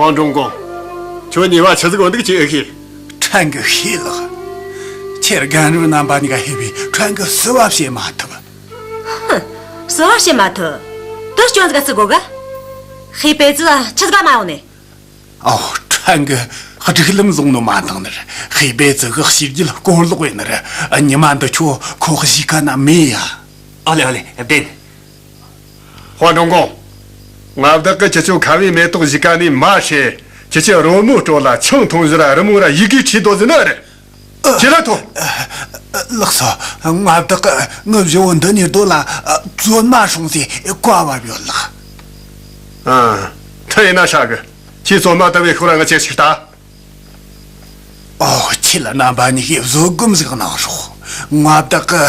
ཧོང་ཀྲུང་ཀོང་། ཁྱོད་ཉེས་པ་ཆི་ཟིག་འོ་འདུག་ཅིག་ཨེ་ཤེས། ཕྲན་གྱིས་ཤེས་ལགས། ཁྱེད་རྒན་རབས་རྣམ་པ་གཉིས་ཀ་ཧེ་བི་ཕྲན་གི་བསུ་བ་བྱེད་མ་ཐུབ། ཧུམ། བསུ་བ་བྱེད་མ་ཐུབ། དུ་སྐྱོན་ཟིག་ག་བརྩི་དགོ་གི། ཧེ་པེ་ཙི་ཆི་ཟིག་ག་མ་ཡོང་ནས། ཨོ། ཕྲན་གི་སྒྲིག་ལམ་བཟུང་ནོ་མ་འདང་ནི་རེད། ཧེ་པེ་ཙི་གི་ཞིག་རྒྱུད་སྐོར་ལོག་ཡིན་ནི་རེད། ཉི་མ་འདི་ཆོ་ཁོ་གཞིས་ཀ་ན་མེད་ཡ། ཨ་ལེ་ཨ་ལེ་བདེན། ཧོ་འགྲོ་གོ། མངའ་བདག་གི་ཁྱེད་ཆོ་ཁ་བའི་མེ་ཏོག་གཞིས་ཀ་ནས་མ་ཤེས། ཁྱེད་ཆོ་རོལ་མོ་དཀྲོལ་ལ་ཆང་འཐུང་ཟེར་ར་རི་མོ་ར་ཡི་གེ་ཁྲིད་དོ་ཟེར་ནི་རེད། ཁྱེད་ལ་ཐོ། ལགས་སོ། མངའ་བདག་གི་ངི་བཞི་བོ་འདི་ནས་སྡོད་ལ་བཙོན་མ་སྲུང་ཟེ་བཀའ་བབས་ཡོད་ལགས། ཨ། ཐ་ཡིན་ན་ཧྲ་གི། ཁྱེད་བཙོན་མ་ལྟ་བུའི་ཤོག་ར་ང་ཅེར་ཞིག་ལྟ། ཨོ། ཁྱེད་ལ་རྣམ་པ་གཉིས་ཀྱིས་བཟོད་སྒོམ་ཟིག་གནང་རོགས། མངའ་བདག་གི་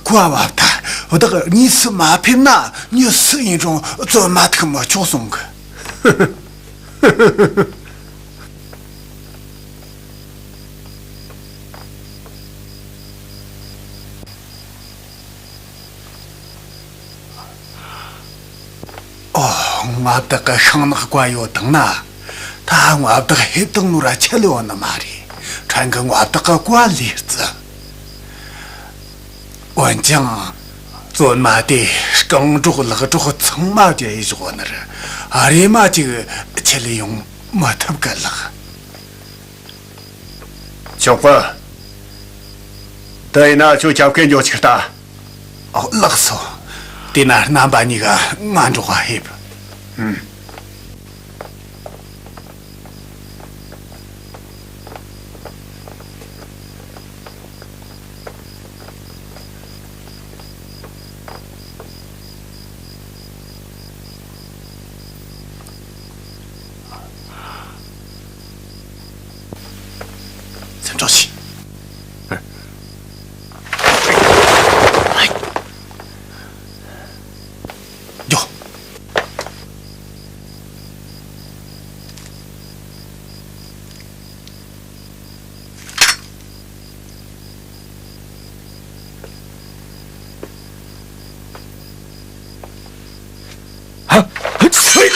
བཀའ་བབས་ད། བདག་གཉིས་སུ་མ་ཕེབས་ན་མྱི་སུ་ཡིན་རུང་བཙོན་མ་ཐུག་མི་ཆོག་གསུང་གི། ཨོ། མངའ་བདག་གི་ཤིང་ནགས་བཀའ་ཡོད་དང་ན། ད་མངའ་བདག་ཧེབ་དང་ནོ་ར་ཆད་ལེ་ཡོད་ནི་མ་རེད། ཕྲན་གི་མངའ་བདག་གི་བཀའ་ལས་བརྩི། འོན་ཀྱང་། བཙོན་མ་དེ་རྐང་སྒྲོག་ལག་སྒྲོག་ཚང་མ་བརྒྱབ་ཡི་བཞག་ནི་རེད། རེ་མ་ཅིག་ཆད་ལེ་ཡོང་མི་ཐུབ་གི་ལགས། ཆོག་པ། དེ་ཡིན་ན་ཁྱོད་ཁྱབ་སྐད་འཇོག་ཅིག་ལྟ། ཨོ། ལགས་སོ། དེ་ན་རྣམ་པ་གཉིས་ཀ་ང་འགྲོགས་པ་ཕེབས། ཨུམ། སེམས་ཆུང་བྱོས། འགྱོ། ཧ། ཧུད། སུ་ཡིན།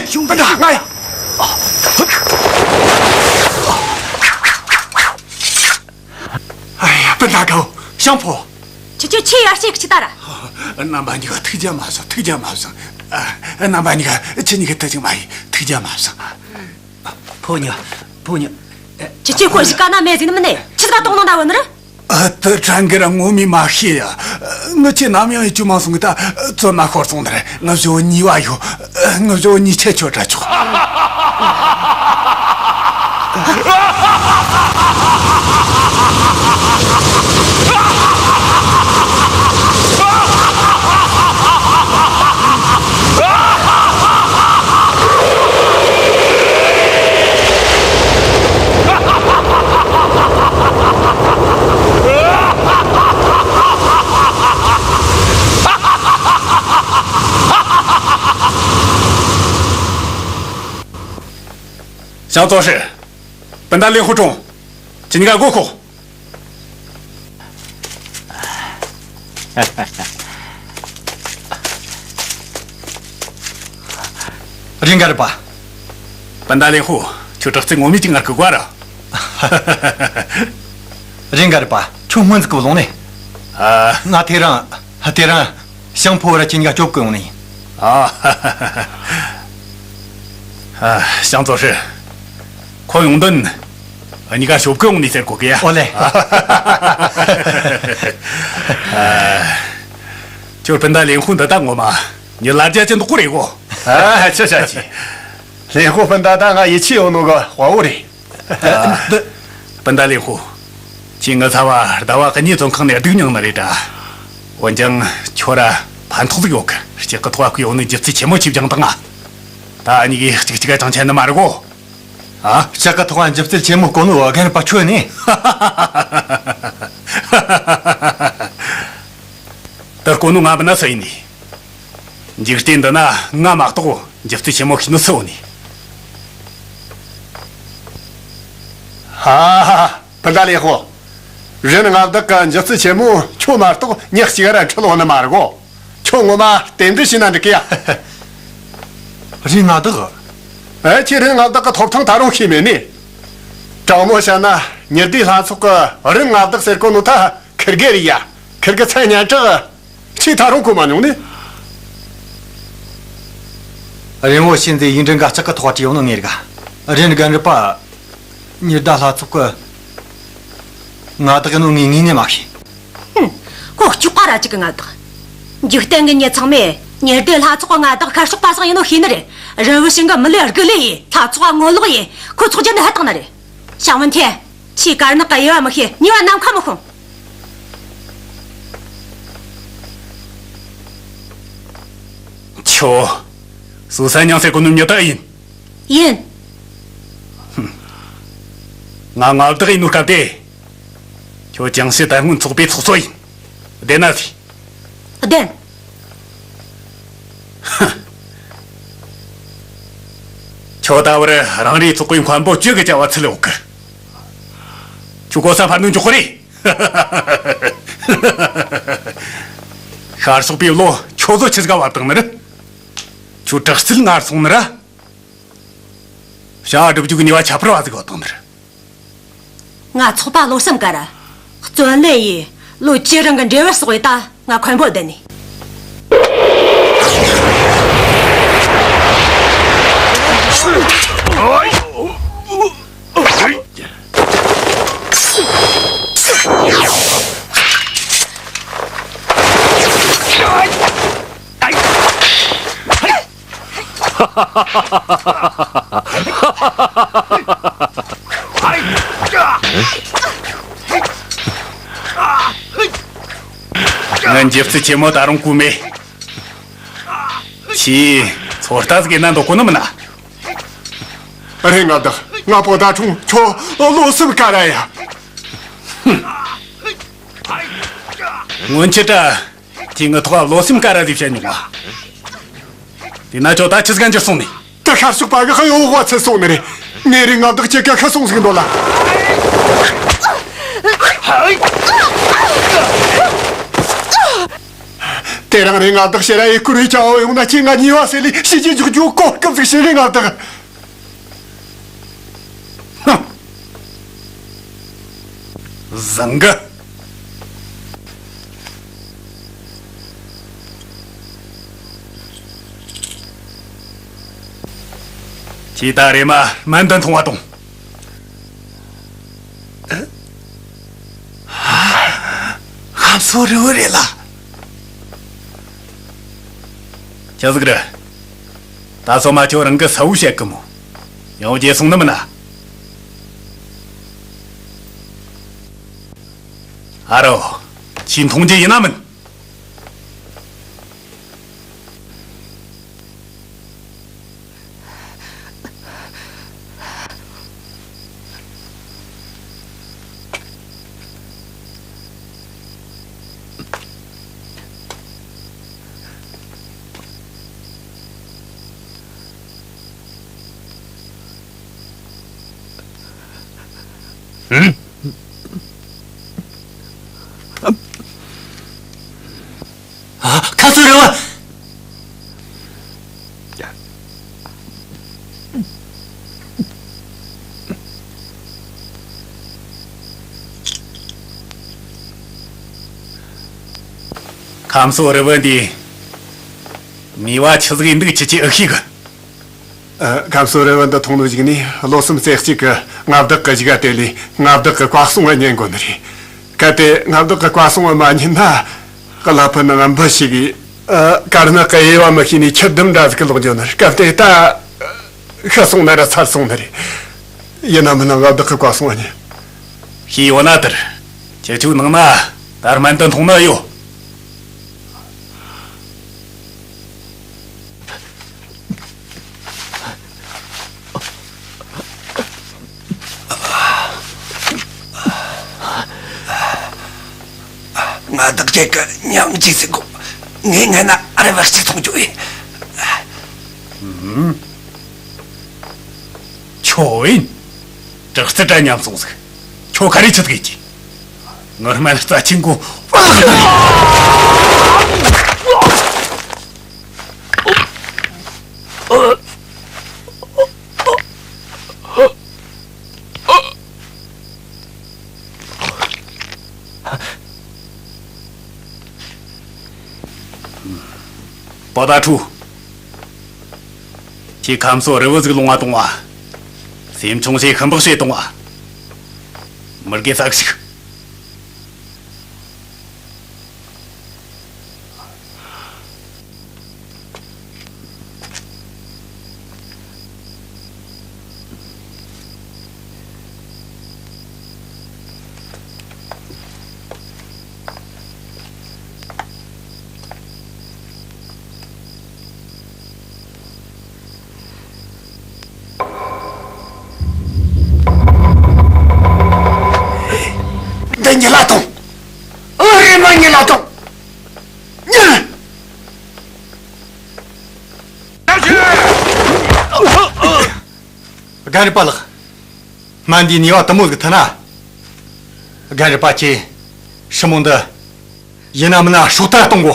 སྤུན་ཟླ་ང་ཡིན། ཨ་ཡ། སྤུན་ཟླ་དགའ་བོ། ཤང་ཕོ། ཁྱེད་ཆོ་ཆེས་ཡར་ཞིག་ཅི་ལྟ་ར། རྣམ་པ་གཉིས་ཀ་ཐུགས་རྒྱལ་མ་བཞེངས། ཐུགས་རྒྱལ་མ་བཞེངས། ཨ། རྣམ་པ་གཉིས་ཀ་ཁྱེད་གཉིས་ཀ་ཐུགས་རྒྱལ་མ་ཡིན། ཐུགས་རྒྱལ་མ་བཞེངས། ཕོ་ཉ། ཕོ་ཉ། ཁྱེད་ཆོས་ཁོ་ཞིག་ག་ན་མེད་ཟིག་ནི་མིན་ནས། ཆི་ཟིག་ག་གཏོང་ནང་ད་བུད་ནི་རེད། ཨ། དེ་ཕྲན་གི་ར་ངོ་མས་མ་ཤེས་ཡ། ངི་ཆོས་ནམ་ཡང་ཡི་ཅུ་མང་སོང་གི། ད་བཙོན་མ་ཤོར་སོང་ནི་རེད། ངི་བཞི་བོ་གཉིས་པ་ཡོད། ངི་བཞི་བོ་གཉིས་ཆད་ཆོད་དྲ་ཆོག་ཞང་ཙོ་ཧྲི། སྤུན་ཟླ་ལིན་ཧུ་ཀྲུང་། ཁྱེད་གཉིས་ཀ་སྒོ་ཁོག་རེད་འགའ་རེད་པ། སྤུན་ཟླ་ལིན་ཧུ། ཁྱོད་དྲག་རྩལ་ངོ་མས་ཅིག་ངར་གི་བཀའ་ར། རེད་འགའ་རེད་པ། ཁྱོད་སྔོན་ཟིག་གི་ལོང་ནས། ཨ། ང་དེ་རིང་། དེ་རིང་། ཞང་ཕོ་ར་ཁྱེད་གཉིས་ཀ་སྐྱོབ་གི་ཡོང་ནི་ཡིན། ཨ། ཨ། ཞང་ཙོ་ཧྲི། ཁོ་ཡོང་དོན། གཉིས་ཀ་ཞོབ་ཀི་ཡོང་ནས་ཟེར་གོ་གི་ཡ། ཨོ་ལེ། ཨ། ཁྱོད་སྤུན་ཟླ་ལིན་ཧུ་འདི་ད་ངོ་མ་ཉི་ལ་རྒྱ་ཅན་འདུག་གོ་རེད་གོ། ཨ། ཆི་ཆ་ཆི། ལིན་ཧུ་སྤུན་ཟླ་ད་ང་ཡིད་ཆེས་ཡོད་ནོ་གི་དཔའ་བོ་རེད། འདི། སྤུན་ཟླ་ལིན་ཧུ། ཁྱེད་ངི་ཚ་བ་ཟླ་བ་གཉིས་བཙོན་ཁང་ནས་སྡུག་མྱངས་ནི་རེད་ད། འོན་ཀྱང་ཁྱོད་ར་ཕན་ཐོགས་ཟིག་ཡོད་གི། ལྕགས་ཀྱི་ཐོག་བ་ཁུ་ཡོང་ནི་རྒྱུ་རྩིས་ཆེན་མོ་ཆེ་བྱུང་དང་ང་། ད་གཉིས་ཀས་གཅིག་གཅིག་ག་ཅང་ཆད་ནི་མ་རེད་གོ། ཨ། ལྕགས་ཀྱི་ཐོག་བ་འཇིབ་རྩལ་ཆེན་མོ་བཀོལ་ནོ་རྒན་པ་ཁྱོད་ནི། ད་བཀོལ་ནོ་ང་མིན་ན་སུ་ཡིན་ནི། འཇིག་རྟེན་འདི་ན་ང་མ་གཏོགས་འཇིབ་རྩལ་ཆེན་མོ་ཤེས་ནི་སུ་ཡོད་ནི། ཧ་ཧ་ཧ། སྤུན་ཟླ་ལིན་ཧུ། རེད། མངའ་བདག་གི་འཇིབ་རྩལ་ཆེན་མོ་ཁྱོད་མ་གཏོགས་མྱི་གཅིག་ར་འཁྲུལ་ཡོད་ནི་མ་རེད་གོ། ཁྱོད་ངོ་མ་རྟེན་འབྲེལ་བྱས་ན་འགྲིག་གི་ཡ། རེད་མངའ་བདག། ཨེ། ཁྱེད་རིན་མངའ་བདག་གི་ཐོབ་ཐང་ད་རུང་ཤེས་མེད་ནི། དྲང་མོ་བཤད་ན་ཉི་ཟླའི་ལྷ་ཚོགས་ཀྱི་རིན་མངའ་བདག་ཟེར་གོ་ནོ་ད་ཁིར་གེ་རེད་ཡ། ཁིར་གེ་མཚན་སྙན་གྲགས་ཁྱེད་ད་རུང་གོ་མ་མྱོང་ནི། རིན་བོ་ཤིན་ཙེ་ཡིག་འབྲུ་འགའ་ལྕགས་ཀྱི་ཐོག་བྲིས་ཡོད་ནོ་ངས་རིག་ག། རིན་རྒན་རབས་པ། ཉི་ཟླ་ལྷ་ཚོགས་ཀྱི་མངའ་བདག་ཡིན་ནོ་ངས་ངོས་ནས་མ་ཤེས། ཧུམ། ཁོ་ལྕོག་པ་ར་ཅིག་གི་མངའ་བདག་འཇིག་རྟེན་གྱི་མྱི་ཚང་མས་ཉི་ཟླའི་ལྷ་ཚོགས་ཀྱི་མངའ་བདག་ཤར་ཕྱོགས་པ་སང་ཡིན་ནོ་ཤེས་ནི་རེད། རིན་བོ་ཤིན་གྱི་མི་ལས་དགུ་ལས་ཡིན། ལྷ་ཚོགས་ངོ་ལོག་ཡིན། ཁོ་ཚོགས་རྒྱུ་ནི་ཧ་བཏང་ནི་རེད། ཞང་ཝུན་ཐེ། ཁྱེད་དཀར་ནག་གི་དབྱེ་བ་མི་ཤེས། ཉེས་པ་ནམ་མཁའ་མི་ཤོང་། ཁྱོད། སུ་ས་ཉང་ཟེར་གོ་ནོ་མྱི་དག་ཡིན། ཡིན། ང་མངའ་བདག་ཡིན་ནོ་སྐབས་དེ། ཁྱོད་ཅང་ཤེས་དར་སྔོན་ཚོགས་པའི་ཚོགས་གཙོ་ཡིན། བདེན་ན་ཟིག་བདེན། ཁྱོད་ད་བར་རང་རེའི་ཚོགས་པའི་མཁན་པོ་བཅུ་གི་བྱ་བ་ཚུད་ཡོད་གི། ཁྱོད་གོ་ས་འཕར་ནོ་མགྱོགས་པོ་རེད། ཤར་ཕྱོགས་པའི་བློ་ཁྱོད་ཚོ་ཆི་ཟིག་ག་བབ་བཏང་ནི་རེད། ཁྱོད་དྲག་རྩལ་ངར་སོང་ནི་ར། བྱ་བ་སྒྲུབ་རྒྱུ་གི་ནུས་པ་ཁྱད་པར་བ་ཟིག་བབ་བཏང་ནི་རེད། ང་ཚོགས་པ་བློ་སེམས་དཀར་ར། བརྩོན་ལེན་ཡིས་ལོ་བཅུ་རིང་གི་འབྲས་བུ་གསོག་ཡོད་ད། ང་མཁན་པོ་བསྡད་ནས། ང་འཇིབ་རྩལ་ཆེན་མོ་ད་རུང་ཁུག་མེད། ཁྱེད་ཚོ་ལྟ་ཟིག་ཡིན་ན་འདོད་གོ་ནི་མིན་ན། རེད་མངའ་བདག་ང་པོ་ད་ཁྲུང་ཁྱོད་བློ་སེམས་དཀར་ར་ཡ། སྔོན་ཆད་ད། ཁྱེད་ངའི་ཐོག་བློ་སེམས་དཀར་ར་ཟིག་བཤད་མྱོང་ང་། དེ་ན་ཁྱོད་ད་ཆི་ཟིག་ག་འགྱུར་སོང་ནི། ད་ཤར་ཕྱོགས་པ་གི་ཧ་ཡོ་བ་ཚེ་སོང་ནི་རེད། ངའི་རིན་མངའ་བདག་ཁྱེད་ཀ་ཁ་སོང་ཟིག་འདོད་ལ། དེ་རིང་རིན་མངའ་བདག་ཕྱིར་ར་ཡི་བསྐུར་བའི་བྱ་བ་ཡོང་ན་ཁྱེད་ང་ཉེས་པ་སེལ་ལས་ཤི་རྗེས་འཇོག་རྒྱུ་གོ་སྐབས་ཟིག་བྱིན་རིན་མངའ་བདག་ཧུམ། བཟང་གི། ཁྱེད་ད་རེས་མ་སྨན་དོན་མཐོང་བ་དང་། ཁམས་སོ་རི་བོ་རེད་ལ། ཆི་ཟིག་རེད། ད་སོ་མ་ཁྱོད་རང་གི་ས་བོ་བཤད་གི་མོ། ཡང་བརྗེད་སོང་ནི་མིན་ན། ཨ་རོ། ཁྱེད་མཐོང་རྒྱུ་ཡིན་ན་མིན། ཨ། ཁམས་སོ་རི་བོ། ཁམས་སོ་རི་བོ་འདི། མི་བ་ཆི་ཟིག་ཡིན་འདུག་ཁྱེད་ཀྱིས་ཨེ་ཤེས་གི། ཨ། ཁམས་སོ་རི་བོ་འདི་མཐོང་ནོ་གཞུག་ནས་བློ་སེམས་རྩེ་གཅིག་གིས་མངའ་བདག་གི་གཞུག་ག་དེད་ལས་མངའ་བདག་གི་བཀའ་གསུང་བ་ཉན་དགོས་ནི་རེད། གལ་ཏེ་མངའ་བདག་གི་བཀའ་གསུང་བ་མ་ཉན་ན། གླ་ཕོགས་ནང་འབུ་ཞིག་གིས། ཨ། དཀར་ནག་གི་དབྱེ་བ་མི་ཤེས་ནས་ཁྱི་ལྡུམ་འདྲ་ཟིག་གི་ལོག་འགྱོ་ནི་རེད། སྐབས་དེ་ད་ཤི་སོང་ན་ར་ཚར་སོང་ནི་རེད། ཡིན་ན་མིན་ན་མངའ་བདག་གི་བཀའ་གསུང་བ་ཉན། ཤེས་ཡོད་ན་དེར། ཁྱེད་ཆོའི་ནང་ན་ད་སྨན་དོན་མཐོང་ན་ཡོད། མངའ་བདག་ཁྱེད་ཀྱི་ཉམས་ཅིག་ཟིག་གོ། ངས་ངན་ན་ཨ་རི་བ་གཅིག་མཐོང་རྒྱུ་ཡིན། ཁྱོད་ཡིན། དྲག་རྩལ་འདྲ་ཉམས་སོང་ཟིག་ཁྱོད་ག་རེ་བྱེད་གི་ཀྱི། ངར་མ་རྩ་ཆེན་གོ། པོ་ཏ་ཁྲུ། ཁྱེད་ཁམས་སོ་རི་བོ་ཟིག་ལོང་བ་གཏོང་བ། སེམས་ཆུང་ཞིག་ཁུམ་པག་བྱེད་གཏོང་བ། མི་དགེ་ས་ཞིག་འདི་ཉིད་ལ་ཐོངས། ཨོ་རེ་མ་ཉིད་ལ་ཐོངས། ཉིད། རྒན་རབས་པ་ལགས། སྨན་འདིའི་ནུས་པ་དུ་མོ་ཟིག་ཐོན་ན། རྒན་རབས་པ་ཁྱེད་ཧྲི་མོ་འདི་ཡིན་ན་མིན་ན་སྲོག་ཐར་གཏོང་དགོ།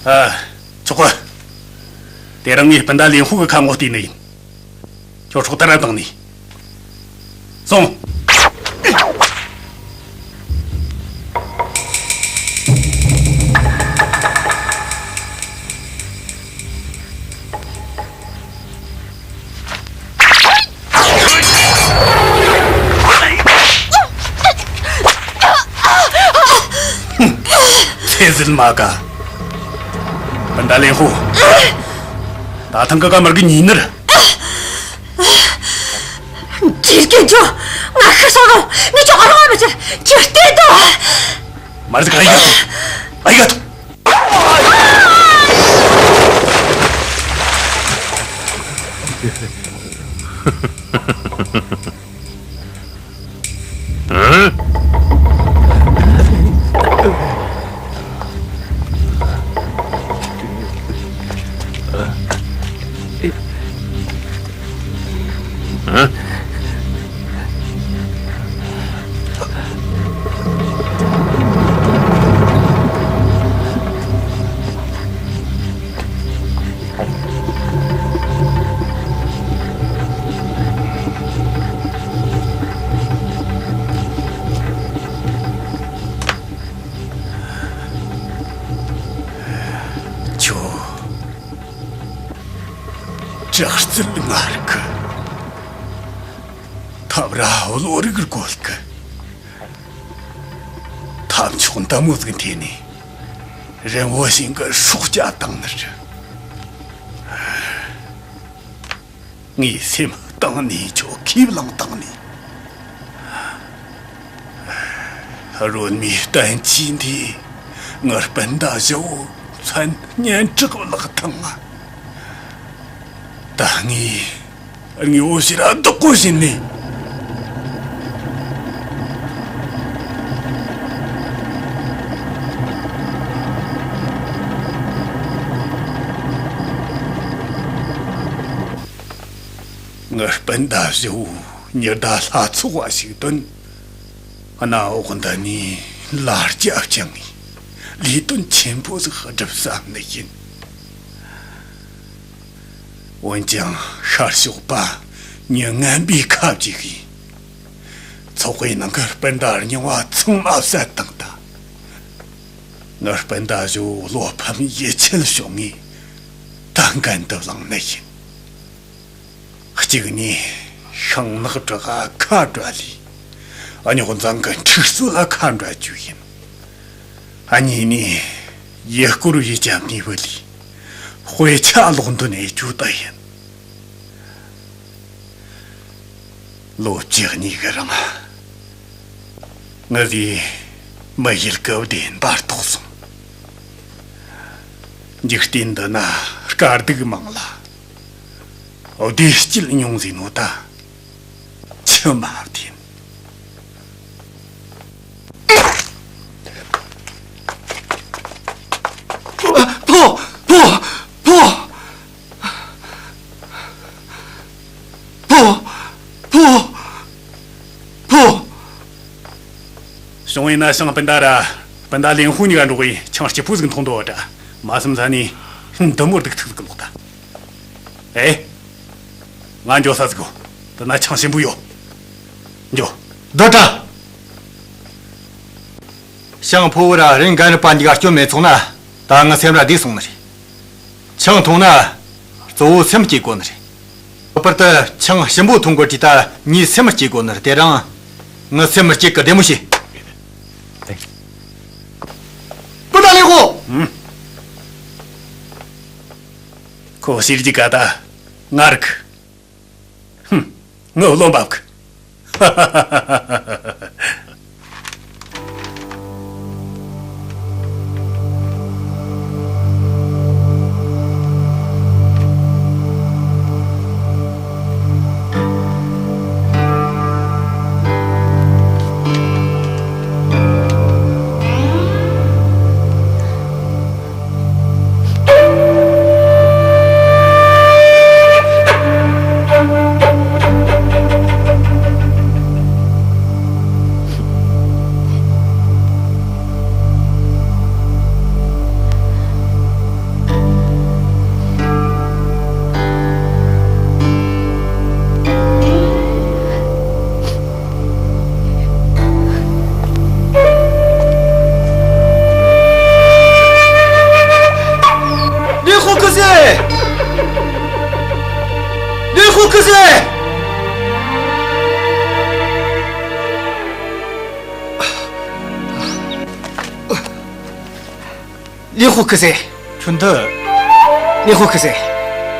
ཨ། ཆོག་གི། དེ་རིང་ངས་སྤུན་ཟླ་ལིན་ཧུ་གི་ཁ་ངོ་བལྟས་ནི་ཡིན། ཁྱོད་སྲོག་ཐར་ར་བཏང་ནི། སོང་། ཚེ་ཟིལ་མ་ག་སྤུན་ཟླ་ལིན་ཧུ། ད་ཐེངས་ཀ་ཀ་མར་གི་ཉིན་ནར། དྲིལ་གི་འཇོ། ང་ཤི་སོང་རུང་ངས་ཅོག་རང་མི་བྱེད། ཁྱེད་བལྟས་དང་། མར་ཟིག་ཨ་ཡ་ཐོ། ཨ་ཡ་ཐོ། ཁྱོད། དྲག་རྩལ་ངར་གི། ཐབས་ར་བློ་རིག་རྒོལ་གི། ཐབས་མཆོག་འདི་མོ་ཟིག་འཐེན་ནས། རིན་བོ་ཞིང་གི་སྲོག་སྐྱབས་བཏང་ནི་རེད། ངའི་སེམས་གཏིང་ནས་ཁྱོད་ཁས་བླངས་བཏང་ནས། རོལ་མོའི་བསྟན་བཅོས་འདིས་ངའི་སྤུན་ཟླ་བཞི་བོ་མཚན་སྙན་གྲགས་བརླགས་བཏང་ང་། ད་ངས་དངོས་པོ་ཞིག་ར་བདག་པོ་བྱས་ནས། ངའི་སྤུན་ཟླ་བཞི་བོ་ཉི་ཟླ་ལྷ་ཚོགས་པ་ཞིག་བཏོན། གནམ་འོག་འདི་ནས་ལ་རྒྱ་བསྐྱངས་ངས་ལས་དོན་ཆེན་པོ་ཟིག་སྒྲུབ་བསམ་ནི་ཡིན། འོན་ཀྱང་ཤར་ཕྱོགས་པ་མྱི་ངན་པའི་ཁ་ཅིག་གིས་ཚོགས་པའི་ནང་གི་སྤུན་ཟླ་རྙིང་བ་ཚང་མ་བསད་བཏང་ད། ངའི་སྤུན་ཟླ་བཞི་བོ་བློ་ཕམ་ཡིད་ཆད་བྱུང་ངས་ད་འགན་དུ་བླངས་ནི་ཡིན། གཅིག་ནས་ཤིང་ནགས་བྲག་ག་ཁ་བྲལ་ལས། རྙོག་འཛིང་གི་འཁྲུག་རྩོད་ལ་ཁ་འབྲལ་རྒྱུ་ཡིན། གཉིས་ནས་ཡུལ་སྐོར་བའི་རྒྱབ་ནས་བུད་ལས། དཔེ་ཆ་ཀློག་འདོན་ཡེད་རྒྱུ་དེ་ཡིན། ལོ་བཅུ་གཉིས་གི་རིང་ངའི་མི་ཡུལ་གི་བདེན་པ་རྟོགས་སོང་། འཇིག་རྟེན་འདི་ན་དཀའ་སྡུག་མང་ལ། བདེ་སྐྱིད་མྱོང་ཟིན་ནོ་ད། ཆི་མ་བདེན། ཕོ། ཕོ། ཕོ། ཕོ། ཕོ། ཕོ། བྱུང་བའི་ན་ཤང་སྤུན་ཟླ་ར་སྤུན་ཟླ་ལིན་ཧུ་གཉིས་ཀ་འགྲོགས་པའི་ཆང་སྐྱིད་པོ་ཟིག་འཐུང་འདོད་ད། མ་བསམ་ས་ནས་འདི་མོ་སྡུག་ཐུག་གི་ལོག་ད། ཨེ། ང་འགྱོ་ས་ཟིག་གོ། དེ་ན་ཆང་ཞིམ་པོ་ཡོད། འགྱོ། འདོད་ད། ཤང་ཕོ་བོ་ར་རེན་གན་རི་པ་འདི་ག་སྐྱོན་མེད་སོང་ན། ད་ངའི་སེམས་ར་བདེ་སོང་ནི་རེད། ཆང་འཐུང་ན་གཙོ་བོ་སེམས་སྐྱིད་དགོས་ནི་རེད། ལྷག་པར་དུ་ཆང་ཞིམ་པོ་འཐུང་དགོས་དུས་ད་ངའི་སེམས་སྐྱིད་དགོས་ནི་རེད། དེ་རིང་ངའི་སེམས་སྐྱིད་གི་བདེ་མོ་བྱོས། སྤུན་ཟླ་ལིན་ཧུ། ཁོ་ཤི་རི་གི་ག་ད་ངར་གི། ཧུམ། ངའི་བློ་འབབ་གི། ལིན་ཧུ་ཁུ་སེ། ལིན་ཧུ་ཁུ་སེ། ལིན་ཧུ་ཁུ་སེ། ཁྱོད་འདི། ལིན་ཧུ་ཁུ་སེ།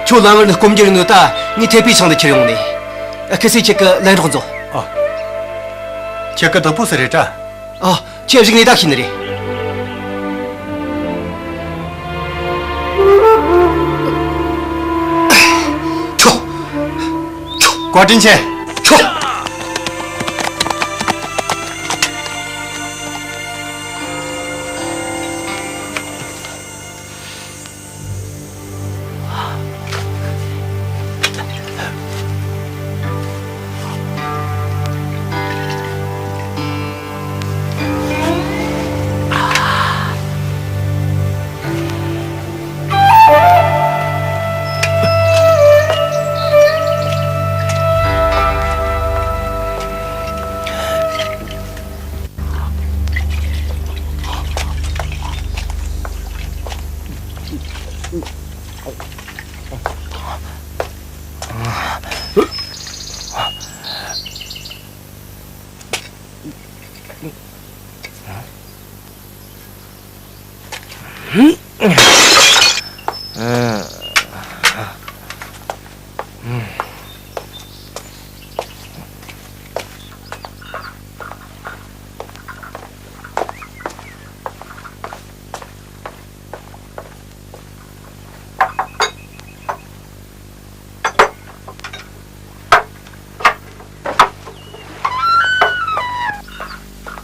ཁྱོད་ལམ་བར་ནས་སྐོམ་རྒྱུ་རིང་ནོ་ད་ངས་ཐེ་པའི་ཆང་འདི་ཁྱེར་ཡོང་ནས། ཁུ་སེ་ཁྱེད་ཀྱི་ལན་རོགས་མཛོད། ཨ། ཁྱེད་ཀྱི་བདག་པོ་སུ་རེད་དྲ། ཨ། ཁྱེད་རིག་གནས་ད་ཤེས་ནི་རེད། ཁྱོད། ཁྱོད། བཀའ་དྲིན་ཆེ། ཁྱོད།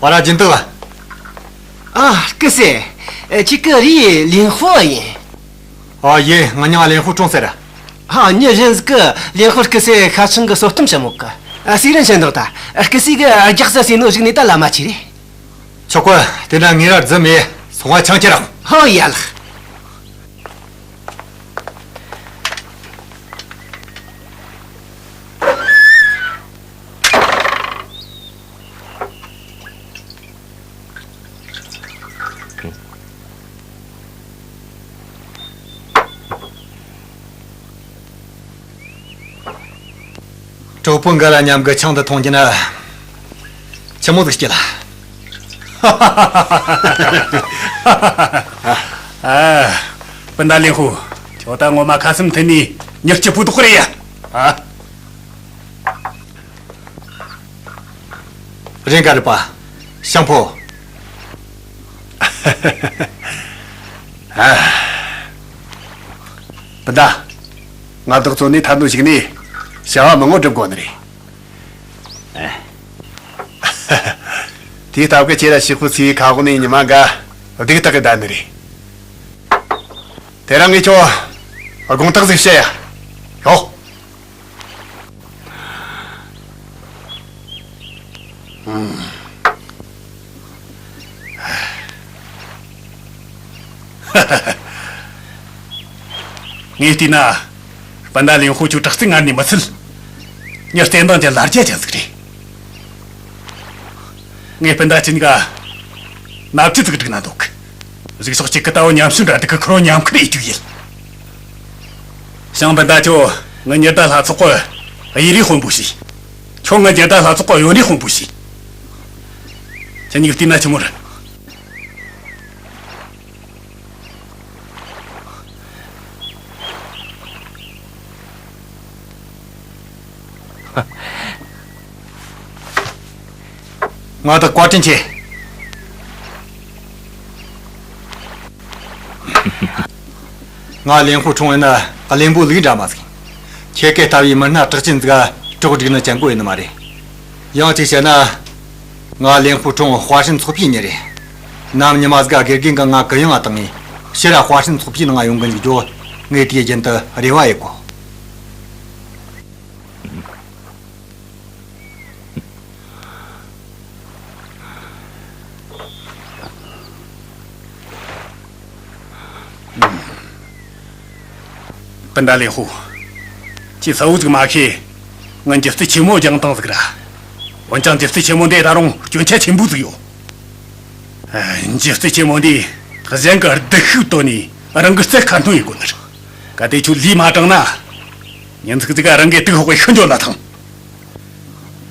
ཝ་ར་སྦྱིན་བདག་ལགས། ཨ། སྐུ་སྲས། ཁྱེད་ཀྱི་རུས་ལིན་ཧུ་ཡིན། ཨ། ཡིན། ངའི་མིང་ལིན་ཧུ་ཀྲུང་ཟེར། ཨ། མྱི་གཞན་ཟིག་གིས་ལིན་ཧུ་སྐུ་སྲས་ཤ་ཆང་གི་སོ་གཏམ་བཤད་མོད་ཀི། ཨ། སུས་རེད་བཤད་འདུག་ད། སྐུ་སྲས་གིས་རྒྱགས་ས་ཟས་ནོ་བཞུགས་ནས་ད་ལ་མ་ཆི་རེད། ཆོག་གི། དེ་འདྲ་ངེད་ར་རྫུན་མེད། སོང་ང་ཆང་ཁྱེར་རོགས། ཧོ། ཡ་ལགས། གྲོགས་པོ་འགའ་ར་མཉམ་གི་ཆང་འདི་འཐུང་རྒྱུ་ན་ཆི་མོ་ཟིག་སྐྱིད་ལ། ཨ། སྤུན་ཟླ་ལིན་ཧུ། ཁྱོད་ད་ངོ་མ་ཁ་སེམས་མཐུན་ནི་མྱི་སྐྱིད་པོ་དོག་རེད་ཡ། ཨ། རེད་ག་རེད་པ། ཤང་ཕོ། ཨ། སྤུན་ཟླ། ང་བདག་ཚོ་ནི་ཐར་འདོད་ཞིག་ནས་བྱ་བ་མང་པོ་སྒྲུབ་དགོས་ནི་རེད། ཨ། དེའི་སྟབས་ཀྱིས་ཁྱེད་ར་ཕྱུག་པོ་ཚོའི་ཁ་འོག་ནས་ཉི་མ་འགའ་སྡུག་ཐག་གི་བསྡད་ནི་རེད། དེ་རིང་ངས་ཁྱོད་དགོངས་དག་ཟིག་བཤད་ཡ། ཡོ། ངས་བལྟས་ན། སྤུན་ཟླ་ལིན་ཧུ་ཁྱོད་དྲག་རྩལ་ངར་ནས་མི་ཚད། མྱི་བསྟན་དང་ཅན་ལ་རྒྱ་ཅན་ཟིག་རེད། ངས་སྤུན་ཟླ་ཁྱེད་གཉིས་ཀ་ ནབ་ཅི་ཙིག་སྒྲིག་ན་འདུག་གཟིགས་ཤོག་ཅིག་གི་ལྟ་བུ་ཉམས་ཞིབ་འདྲ་འདུག་གི་ཁོ་རང་ཉམས་ཁུར་ཡེ་རྒྱུ་ཡིན། ཞང་བན་ད་ཁྱོད་ངའི་ཉི་ཟླ་ལྷ་ཚོགས་གི་གཡས་རིའི་དཔོན་པོ་བྱོས། ཁྱོད་ངའི་ཉི་ཟླ་ལྷ་ཚོགས་གི་གཡོན་རིའི་དཔོན་པོ་བྱོས། ཁྱེད་གཉིས་ཀྱིས་བལྟས་ན་ཆི་མོ་རེད། ང་དང་བཀའ་དྲིན་ཆེ། ང་ལེན་ཧུ་ཁྲུང་ཡིན་ན་གླིང་བུ་ལུག་འདྲ་མ་ཟིག་ཁྱེད་ཀྱི་ལྟ་བའི་མི་སྣ་གྲགས་ཅན་ཟིག་གྲོགས་སྒྲིག་ནི་ཅང་གོ་ཡིན་ནི་མ་རེད། ཡང་གཅིག་བཤད་ན། ང་ལེན་ཧུ་ཁྲུང་ཧྭ་ཧྲན་ཚོགས་པའི་མྱི་རེད། ནམ་ཉི་མ་ཟིག་དགེ་རྒན་གྱིས་ང་གུ་ཡངས་བཏང་ངས་ཕྱིར་ཧྭ་ཧྲན་ཚོགས་པའི་ནང་ཡོང་གི་འཇུག་རྒྱུ་ངས་དུས་རྒྱུན་དུ་རེ་བ་ཡེད་གོ། སྤུན་ཟླ་ལེན་ཧུ། ཁྱེད་གསལ་བོ་ཟིག་མ་ཤེས། ང་འཇིབ་རྩལ་ཆེན་མོ་སྦྱངས་བཏང་ཟིག་ར། འོན་ཀྱང་འཇིབ་རྩལ་ཆེན་མོ་འདི་ད་རུང་སྐྱོན་ཆ་ཆེན་པོ་ཟིག་ཡོད། ཨ། འཇིབ་རྩལ་ཆེན་མོ་འདིས་གཞན་གྱི་སྡུག་ཤུགས་བཏོན་ནས་རང་གི་རྩལ་ཁ་འཐོན་ཡེད་དགོས་ནི་རེད། གལ་ཏེ་ཁྱོད་ལུས་མ་དྲངས་ན། ཉིན་ཟིག་ཟིག་ག་རང་གི་དུག་ཕོག་གི་ཤི་འགྱོ་ན་ཐང་།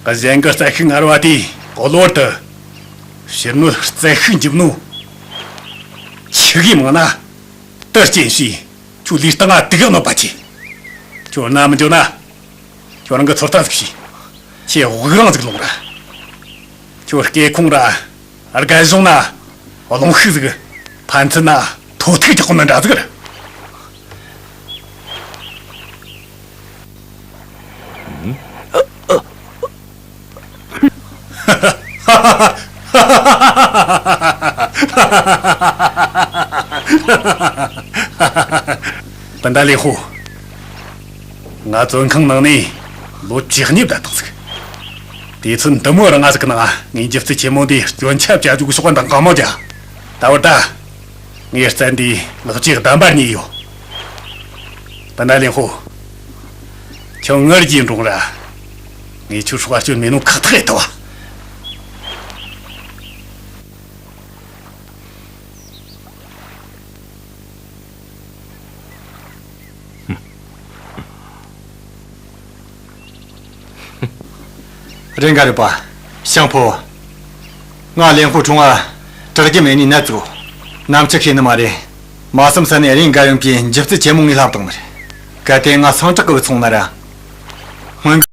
གཞན་གྱི་རྩལ་ཤུགས་ངར་བ་དེས་གློ་བུར་དུ་ཕྱིར་མོའི་རྩལ་ཤུགས་འཇིབ་ནོ། ཆི་གི་མང་ན་དུ་རྐྱེན་ཞིག་ཁྱོད་ལུས་སྟེང་ང་དུག་གནོད་པ་ཆེ། ཁྱོད་རྣ་མི་འཇོ་ན། ཁྱོད་རང་གི་ཚོད་ལྟ་ཟིག་བྱོས། ཁྱེད་དབུགས་རིང་ཟིག་ལོངས་ར། ཁྱོད་སྐས་ཁུང་ར། རྒན་གཞོང་ན། རླུང་ཤུགས་ཟིག་ཕན་ཚུན་ན་ཐོ་ཐུག་རྒྱག་གོ་ནི་འདྲ་ཟིག་རེད། སྤུན་ཟླ་ལེན་ཧུ། ང་བཙོན་ཁང་ནང་ནས་ལོ་བཅུ་གཉིས་བསྡད་བཏང་ཟིག་དུས་ཚོད་འདི་མོ་རིང་ང་ཟིག་གི་ནང་ངས་འཇིབ་རྩལ་ཆེན་མོ་འདི་སྐྱོན་ཆ་བཅའ་རྒྱུ་གི་ཕྱོགས་འདང་གང་མོ་རྒྱ། ད་བར་ད། ངའི་རྩལ་འདིས་ངག་ཅིག་བདམས་པར་ཉེས་ཡོད། སྤུན་ཟླ་ལེན་ཧུ། ཁྱོད་ངར་གྱིས་འགྲོ་ར། ངས་ཁྱོད་སྲོག་སྐྱོན་མེད་ནོ་ཁག་ཐེག་ཡེད་ཐུབ་བ། རེད་འགའ་རེད་པ། ཞང་ཕོ། ང་ལེན་ཧུ་ཁྲུང་ང་དྲག་རྒྱུ་མེད་ནི་ན་ཙུ། ནམ་ཆི་ཤེས་ནི་མ་རེད། མ་བསམ་ས་ནས་རེད་འགའ་ཡོང་གི་འཇིབ་རྩལ་ཆེན་མོ་ངས་ལྷབ་བཏང་ནི་རེད། གལ་ཏེ་ང་སང་དྲག་གི་བུད་སོང་ན་ར། སྔོན།